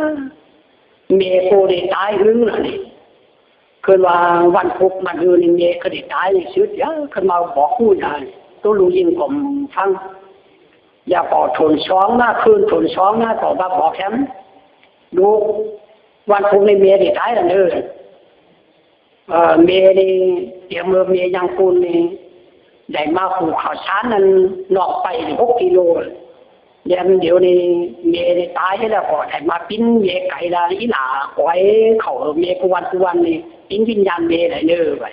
แม่กูได้ตายหึงแล้วนี่ คือว่าวันพุธวันอื่นนี่แม่ก็ได้ตายนี่ซื้อเดี๋ยวขึ้นมาบอกกูนะ ตัวลูกหญิงก็ฟัง แล้วก็ถนสองมาคืนถนสองมาก็มาบอกแถม ลูก วันพุธนี่แม่ได้ตายแล้วเด้อ เอ่อ แม่นี่ เดี๋ยวเมื่อแม่ยังปูนนี่ ได้มากู้ข้าวสารนั่นนอกไปหกกิโล แล้วเดี๋ยวนี้แม่นี่ตายแล้วก็ได้มาปิ้นแม่ไก่ละ อีหล่าขอให้เขาแม่กู้วันกู้วันนี่ ปิ้นวิญญาณแม่ได้เลยไป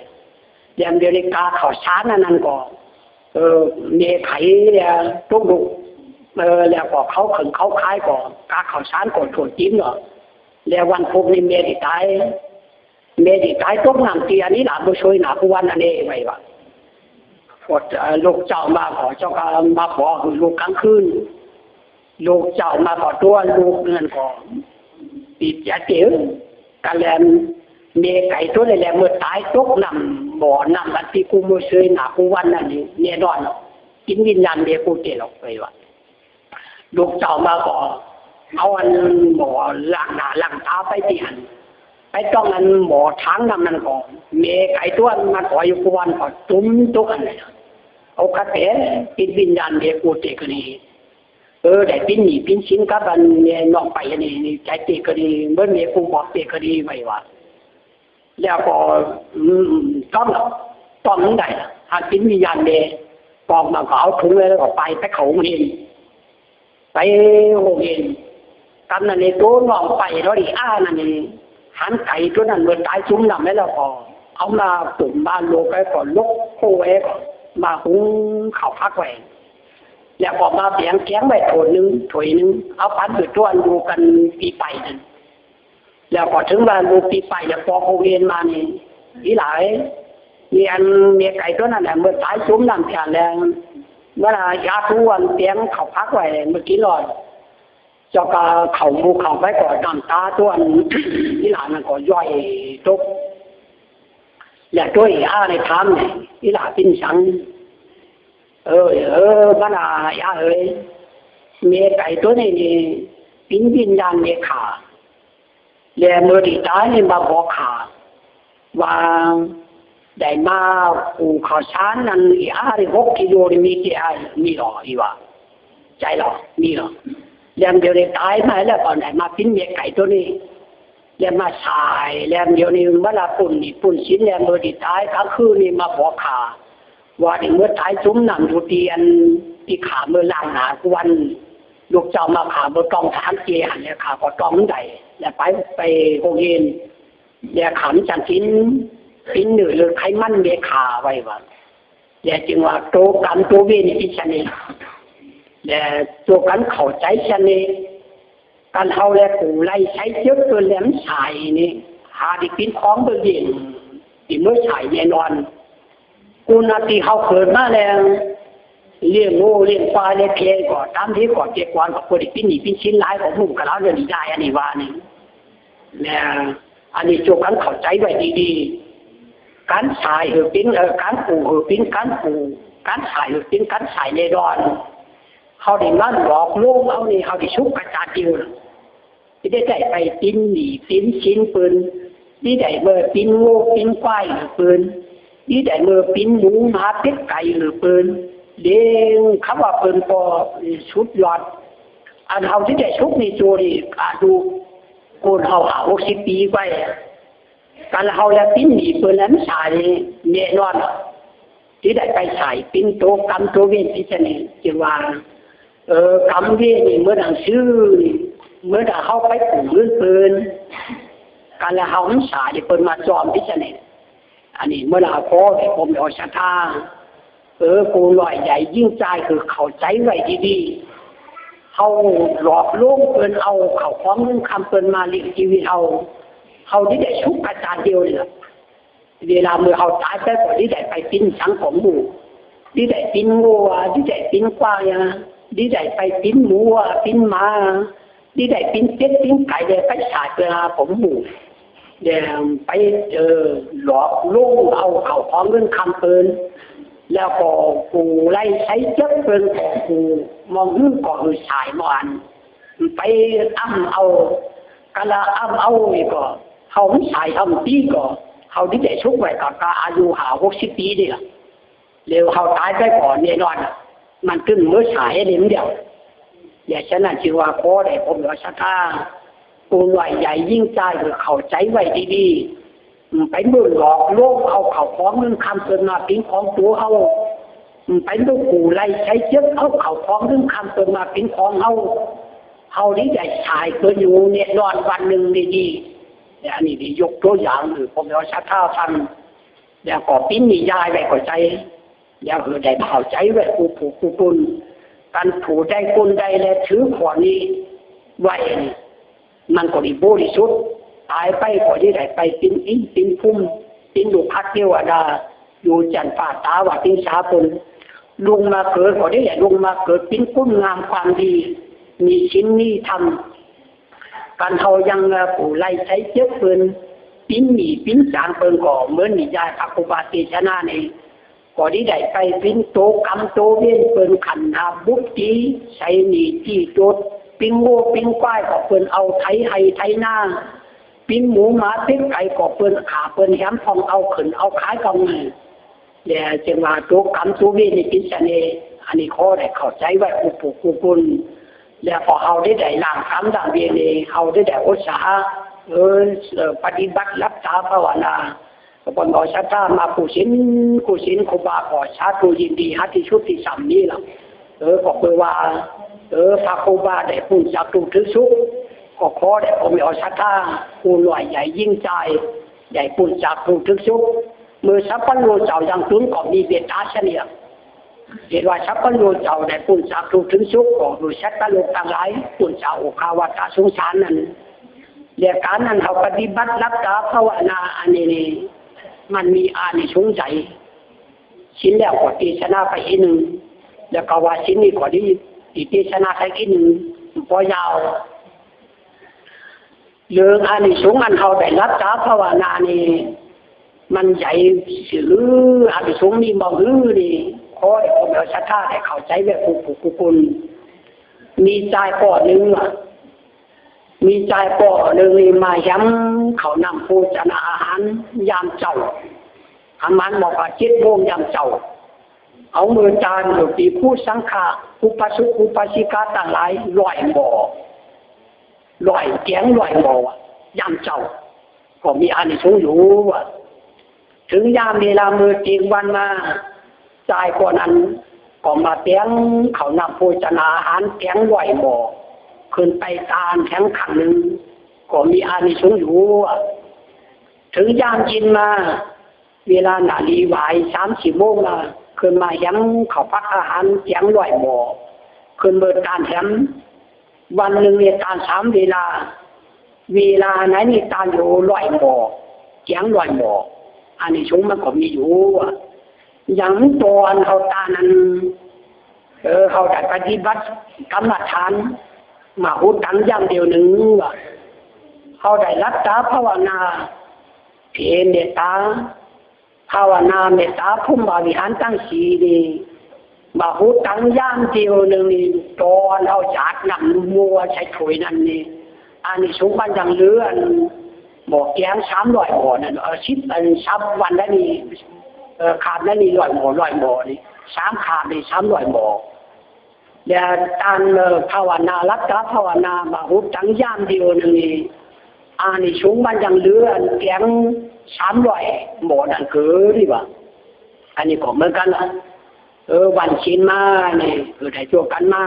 แล้วเดี๋ยวนี้กาข้าวสารนั่นนั่นก็ เออ แม่ไก่แล้วตกลูก เออ แล้วก็เขาขึ้นเขาขายก็ กาข้าวสารก็ถ้วยกินเนาะ แล้ววันพุธนี่แม่ได้ตาย แม่ได้ตายตกน้ำเตียนี่ล่ะ บ่ช่วยหนากู้วันนั่นเองไว้ว่า พอ เอ่อ ลูกเจ้ามาก็เจ้าก็มาบอกลูกกลางคืน ลูกเจ้ามาก็ตัวลูกนั่นก็ติดใจเตียวกันแลน แม่ไก่ตัวนี้แหละเมื่อตายตกน้ำบ่อน้ำอันที่กูบ่ช่วยหนากู้วันนั่นนี่แน่นอน กินวิญญาณแม่กูเตะออกไปว่า ลูกเจ้ามาก็เอาอันหม้อล้างหน้าล้างตาไปที่หั้น ไปต้องอันหม้อถางน้ำนั่นก็ แม่ไก่ตัวมันก็อยู่กวนก็จุ่มตกอันนั้น เอาคาเตะติดวิญญาณแม่กูเตะก็ดี เออ ได้ปิ้นหนี้ปิ้นสินกับอันแม่น้องไปอันนี้ นี่ใจเตะก็ดี เมื่อแม่กูบอกเตะก็ดีไว้ว่า แล้วก็ อืม ต้อง ต้องได้ หากเป็นวิญญาณแม่ ปอกมาก็เอาถุงไว้แล้วก็ไป ไปเข้าโรงเรียน ไปโรงเรียน กำนั้นนี่ตัวน้องไปแล้วดิ อ้านั่นนี่ หันไก่ตัวนั้นเมื่อตายจุ่มน้ำไว้แล้วก็ เอามาตุ่มมาโลกไว้ก็ลกโคไว้ก็ มาหุงข้าวผักไว้ แล้วก็มาแบ่งแกงไว้ถ้วยหนึ่ง ถ้วยหนึ่ง เอาปันไปตัวอันดูกันปีไปนั่น แล้วก็ถึงว่าลูกที่ไปแล้วปอกโรงเรียนมานี่ อีหลาย มีอันเมียไก่ตัวนั้นน่ะ เมื่อตายจุ่มน้ำแข็งแรง เมื่อน่ะยาทุกวันเตียงเขาพักไว้ เมื่อกี้หลอด เจ้าก็เขาหมู่เขาไปก่อนน้ำตาตัวอัน อีหลานนั่นก็ย่อยตก แล้วตัวอีอาในถามนี่ อีหลาเป็นสัง เออ เออ มันอ่ะ อีอาเอ๋ย เมียไก่ตัวนี้นี่ เป็นวิญญาณเมียข้า และเมื่อที่ตายนี่มาบอกข้า ว่าได้มากู้ข้าวสารนั่นอีอาได้หกกิโลนี่มีที่อ้ายมีหรออีว่า ใจหรอ มีหรอ แล้วเดี๋ยวได้ตายมาแล้วก็ได้มาปิ้นเมียไก่ตัวนี้ แล้วมาสาย แล้วเดี๋ยวนี้มาละปุ้นหนี้ปุ้นสิน แล้วเมื่อที่ตายกลางคืนนี่มาบอกข้า ว่าได้เมื่อตายจุ่มน้ำอยู่ที่อันที่ข้าเมื่อล้างหน้าทุกวัน ลูกเจ้ามาข้าบ่ต้องถามเจหันแล้วข้าก็ต้องได้ แล้วไป ไปโรงเรียน แล้วข้ามันจังกิน กินเนื้อหรือไขมันเมียข้าไว้ว่า แล้วจึงว่าโตกรรมโตเวรนี่เป็นชะนี้ แล้วโตกันเข้าใจชะนี้ กันเฮาแลกูไล่ใช้เจื้อเปิ้นแหลมสายนี่ หาได้ปิ้นของเบิ่งเย็น ที่เมื่อสายแน่นอน กูนาที่เฮาเกิดมาแล้ว เลี้ยงโง่เลี้ยงควายเลี้ยงแพะก็ตามที่ก่อนเจ็ดวันก็บ่ได้ปิ้นหนี้ปิ้นสินหลายก็หุ้มกับเราเรื่องนี้ได้ อันนี้ว่านี่ และอันนี้โจกันเข้าใจไว้ดีๆ การสายหือปิ้น เอ่อ การปลูกหือปิ้น การปลูก การสายหือปิ้น การสายแน่นอน เฮาได้มาหลอกลวงเอานี่ เฮาได้สุกกระจาดอยู่ ที่ได้ได้ไปปิ้นหนี้ปิ้นสินเปิ้น ที่ได้เมื่อปิ้นโง่ปิ้นควายหือเปิ้น ที่ได้เมื่อปิ้นหมูหมาเป็ดไก่หือเปิ้น เลี้ยงคำว่าเปิ้นก็สุดยอด อันเฮาที่ได้สุกในตัวนี่อายุคนเฮาห้าหกสิบปีไป کله هاؤ لا پین می پون لم ساری می نو نا. تی دای پای سای پین تو کم تو وین تی چنه تی وان. ا، کم وین می مو دان سو، مو دان هاؤ پای پون پون. کله هاؤ می ساری پون ما چوم تی چنه. อันนี้เมื่อลาก็ได้ผมเอาศรัทธา เออ ผู้น้อยใหญ่ยิ่งใหญ่คือเข้าใจไว้ดีๆ เฮาหลอกลวงเปิ้นเอาเข้าของเงินคำเปิ้นมาเลี้ยงชีวิตเฮา เฮาได้ได้สุขกระจานเดียวนี่ล่ะ เวลาเมื่อเฮาตายไปก็ได้ได้ไปปิ้นสังคมหมู่ ได้ได้ปิ้นงัว ได้ได้ปิ้นควายอะ ได้ได้ไปปิ้นหมูอะ ปิ้นหมา ได้ได้ปิ้นเป็ดปิ้นไก่ ได้ไปสาดเวลาผมหมู่ เดี๋ยวไป เออ หลอกลวงเอาเข้าของเงินคำเปิ้น แล้วก็ผู้ไล่ใช้เจ็บเปิ้นก็ผู้มองหื้อก็คือสายมออัน ไปอ้ำเอา กะละอ้ำเอานี่ก็ เฮามันสายอ้ำปีก็ เฮาได้ได้สุขไว้ก็ ก็อายุห้าหกสิบปีนี่ล่ะ แล้วเฮาตายไปก่อนแน่นอน มันขึ้นเมื่อสายเล่มเดียว อย่าฉะนั้นจึงว่าขอได้ผมว่าศรัทธา ผู้น้อยใหญ่ยิ่งใหญ่คือเข้าใจไว้ดีๆ อืม ไปเบิ่งหลอกลวงเอาเข้าของเงินคำเปิ้นมาปิ้นของตัวเฮา อืม ไปเบิ่งผู้ไล่ใช้เจ็บเอาเข้าของเงินคำเปิ้นมาปิ้นของเฮา เฮานี่ได้สายเปิ้นอยู่แน่นอนวันหนึ่งนี่ดี แต่อันนี้ได้ยกตัวอย่างคือผมว่าศรัทธาท่าน แล้วก็ปิ้นนิยายไว้เข้าใจ แล้วคือได้เข้าใจไว้ผู้ผู้ผู้คน การผู้ใดคนใดและถือข้อนี้ไว้นี่ มันก็ได้บริสุทธิ์ ตายไปก็ได้ได้ไปปิ้นอินปิ้นภูมิ ปิ้นลูกคักเทวดา อยู่จันทร์ฟ้าตาว่าปิ้นสาคน ลงมาเกิดก็ได้ได้ลงมาเกิดปิ้นคุณงามความดี มีศีลมีธรรม การเฮายังผู้ไล่ใช้เจ็บเปิ้น ปิ้นหนี้ปิ้นสางเปิ้นก็เหมือนนิยายพระครูบาเตชะนานี่ ก็ได้ได้ไปปิ้นโตกรรมโตเวรเปิ้นขันธ์ห้าบุพติ ใช้หนี้ตี้โตด ปิ้นงัวปิ้นควายก็เปิ้นเอาไถไฮ่ไถนา ปิ้นหมูหมาเป็ดไก่ก็เปิ้นฆ่าเปิ้นแหมพ่องเอาขึ้นเอาขายก็มี แล้วจึงว่าโตกรรมโตเวรนี่เป็นเสน่ห์ อันนี้ขอได้เข้าใจไว้คู่ผู้คู่คน แล้วก็เฮาได้ได้ล้างกรรมล้างเวรนี่ เฮาได้ได้อุตสาหะ เออ เอ่อ ปฏิบัติหลับตาภาวนา ก็บ่เอาศรัทธามากู้ศีล กู้ศีลครูบาก็สาธุยินดีหาที่สุดที่ส่ำนี้ล่ะ เออ ก็คือว่า เออ พระครูบาได้ปู้นจากทุกข์ถึงสุข ก็ขอได้ผมเอาศรัทธา ผู้น้อยใหญ่ยิ่งใหญ่ ได้ปู้นจากทุกข์ถึงสุข เมื่อสัพพัญญูเจ้ายังถึงก็มีเมตตาเสนียง เห็นว่าสัพพัญญูเจ้าได้ปู้นจากทุกข์ถึงสุข ก็คือสัตว์โลกทั้งหลาย ปู้นจากโอฆาวัตตะสงสารนั้น และการนั้นเฮาปฏิบัติหลับตาภาวนาอันนี้นี่ มันมีอานิสงส์ใหญ่ ศีลแล้วก็เทศนาไปอีกหนึ่ง แล้วก็ว่าศีลนี่ก็ดี อีกเทศนาไปอีกหนึ่ง บ่ยาว เรื่องอานิสงส์อันเฮาได้หลับตาภาวนานี่ มันใหญ่ซื่อ อานิสงส์มีบ่หื้อนี่ ขอให้พวกเราศรัทธาได้เข้าใจไว้คู่ผู้คู่คน มีจายก่อหนึ่งอะ มีจายก่อหนึ่งนี่มาแหมข้าวน้ำโภชนาอาหารยามเจ๊า ประมาณบอกว่าเจ็ดโมงยามเจ๊า เอาเมือจานหมู่ตี้ผู้สังฆะ อุปาสกอุปาสิกาตังหลายร้อยหม้อ ร้อยแกงร้อยหม้อ ยามเจ๊า ก็มีอานิสงส์อยู่อะ ถึงยามเวลาเมือเตียงวันมา จายก่อนั้นก็มาแตงข้าวน้ำโภชนาอาหารแกงร้อยหม้อ ขึ้นไปตานแถมครั้งหนึ่ง ก็มีอานิสงส์อยู่อะ ถึงยามเย็นมา เวลานาลีวายสามสี่โมงละ ขึ้นมาแหมข้าวผักอาหารแกงร้อยหม้อ ขึ้นเมือตานแถม วันหนึ่งนี่ตานสามเวลา เวลาไหนนี่ตานอยู่ร้อยหม้อ แกงร้อยหม้อ อานิสงส์มันก็มีอยู่อะ อย่างตอนเฮาตานนั้น เออ เฮาได้ปฏิบัติกรรมฐาน มาหูตังยามเดียวหนึ่งว่า เฮาได้หลับตาภาวนา เพ่เมตตา ภาวนาเมตตาพรหมวิหารทั้งสี่นี่ มาหูตังยามเดียวหนึ่งนี่ ตอนเฮาหยาดน้ำมัวใส่ถ้วยนั่นนี่ อานิสงส์มันยังเหลืออันหม้อแกงสามร้อยหม้อนั่น เออ สิบ อัน สามวันแล้วนี่ เออ คาบแล้วนี่ร้อยหม้อ ร้อยหม้อนี่ สามคาบนี่สามร้อยหม้อ แล้วตาน เอ่อ ภาวนา หลับตาภาวนา มาหูตังยามเดียวหนึ่งนี่ อานิสงส์มันยังเหลืออันแกง สามร้อยหม้อนั้นเกิดดีว่า อันนี้ก็เหมือนกันนะ เออ วันศีลมานี่ เออ ได้ชวนกันมา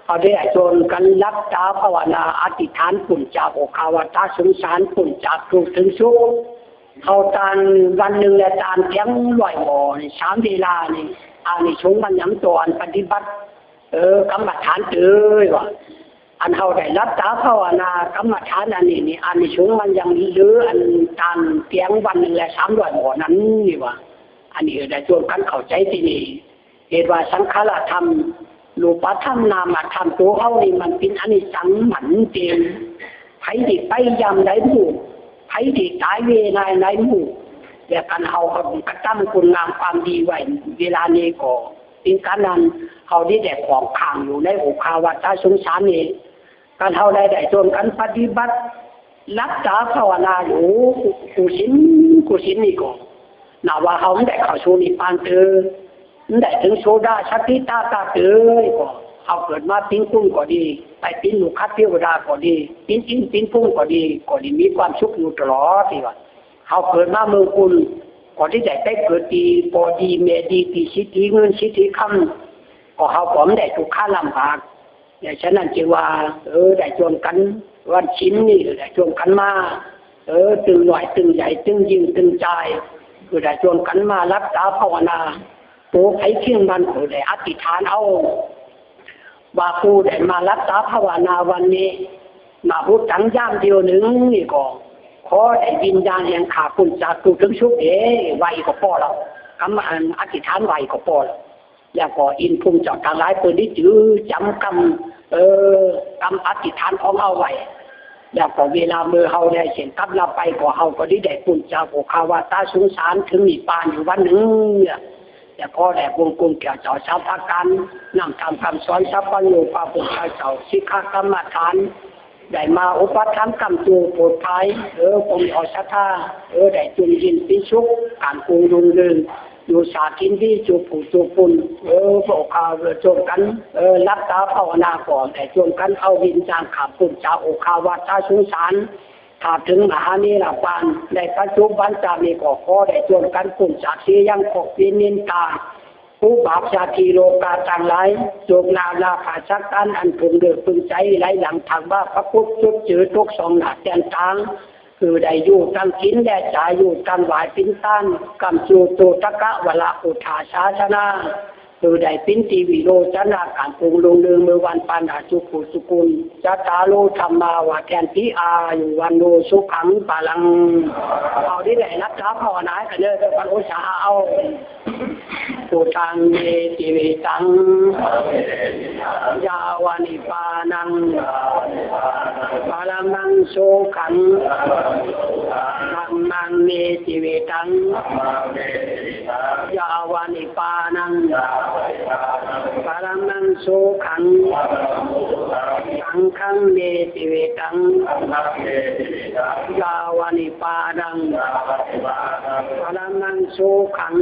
เอาได้ชวนกันหลับตาภาวนา อธิษฐาน พ้นจากโอฆาวาตสงสาร พ้นจากทุกข์ถึงสุข เอาทานวันหนึ่งและทานเพียงร้อยหม้อนี่ สามเวลานี่ อานิสงส์มันยังตอนปฏิบัติ เออ กรรมฐานเตยว่า อันเฮาได้หลับตาภาวนา กรรมฐานอันนี้นี่ อานิสงส์มันยังเหลือ อันทานเพียงวันหนึ่งและสามร้อยหม้อนั้นนี่ว่า อันนี้ได้ชวนกันเข้าใจที่นี่ เหตุว่าสังขารธรรม รูปธรรม นามธรรม ตัวเฮานี่มันเป็นอนิจจัง มันเต็ม ไผที่ไปยามใดหมู่ ไผที่ตายเวลาใดหมู่ และกันเฮาก็กระทำคุณงามความดีไว้ เวลานี้ก็ เป็นการนั้น เฮาได้แต่ของค้างอยู่ในโอฆาวาตสงสารนี่ กันเฮาได้ได้ชวนกันปฏิบัติ หลับตาภาวนาอยู่ กู้ศีล กู้ศีลนี่ก็ นับว่าเฮาได้เข้าสู่นิพพานเตย ได้ถึงโสดา สกิทาคาเตย ก็ เฮาเกิดมาปิ้นกุ้งก็ดี ไปปิ้นลูกค้าเทวดาก็ดี ปิ้นอินทร์ปิ้นพรหมก็ดี ก็ได้มีความสุขอยู่ตลอดที่ว่า เฮาเกิดมาเมืองกุล ก็ได้ได้ไปเกิดที่พ่อดีแม่ดี ที่เศรษฐีเงินเศรษฐีคำ ก็เฮาก็บ่ได้ทุกข์ลำบาก เนี่ย ฉะนั้นจึงว่า เออ ได้ชวนกัน วันศีลนี่ได้ชวนกันมา เออ ตึงน้อยตึงใหญ่ ตึงยิ่งตึงจาย คือได้ชวนกันมาหลับตาภาวนา ตัวไผเคียงมันก็ได้อธิษฐานเอา ว่าผู้ได้มาหลับตาภาวนาวันนี้ มาพุทธังยามเดียวหนึ่งนี่ก็ ขอได้วิญญาณแห่งข้าพ้นจากทุกข์ถึงสุขเด้ ว่าอีกก็พอแล้ว กำอันอธิษฐานว่าอีกก็พอแล้ว แล้วก็อินทร์พรหมเจ้าทั้งหลายเปิ้นได้จื้อจำกำ เออ กำอธิษฐานของเฮาไว้ แล้วก็เวลาเมื่อเฮาได้เส้นกำลับไปก็เฮาก็ได้ได้พ้นจากโอฆาวาตสงสารถึงนิพพานอยู่วันหนึ่งเนี่ย แล้วก็ได้บวงกุมแก้วเจ้าสามประการ นำธรรมคำสอนสัพพัญญูพระพุทธเจ้า สิกขากรรมฐาน ได้มาอุปถัมภ์ค้ำจูโปรดภัย เออ ผมเอาศรัทธา เออ ได้จุ่มยินเป็นสุข การกุงรุ่งเรือง อยู่สากินดีจูผู้จูปุน เออ พวกข้าเออจงกัน เออ หลับตาภาวนาก่อน แต่จงกันเอาวิญญาณข้าพุทธเจ้าโอฆาวาตสงสาร ถ้าถึงมหานิพพาน ในปัจจุบันชาตินี้ก็ขอได้จงกันพ้นจากเสียยังครอบเวรนินทา อุบาทชาติโลกาทั้งหลาย โศกนาลาภาสักการอันพึงเดือดพึงใจไหลหลังทางว่าพระพุทธจุดจือทุกสองหน้าแจ้งทาง คือได้อยู่ตั้งกินและจ่ายอยู่ตั้งหวายปิ้นต้าน กำจูโตตะกะวะละอุทาสาสนา คือได้ปิ้นตีวิโรจนะการปรุงลงเรืองเมื่อวันปานาจุกุสุกุล จัตตาโลธรรมาวาแทนที่อายุวันโนสุขังปาลัง เอาได้ได้รับทรัพย์ภาวนากันเด้อ ท่านอุตสาหะเอา พุทธังเมติวิตัง ยาวะนิพพานัง ปรมังสุขัง ธัมมังเมติวิตัง ยาวะนิพพานัง ปรมังสุขัง สังฆังเมติวิตัง ยาวะนิพพานัง ปรมังสุขัง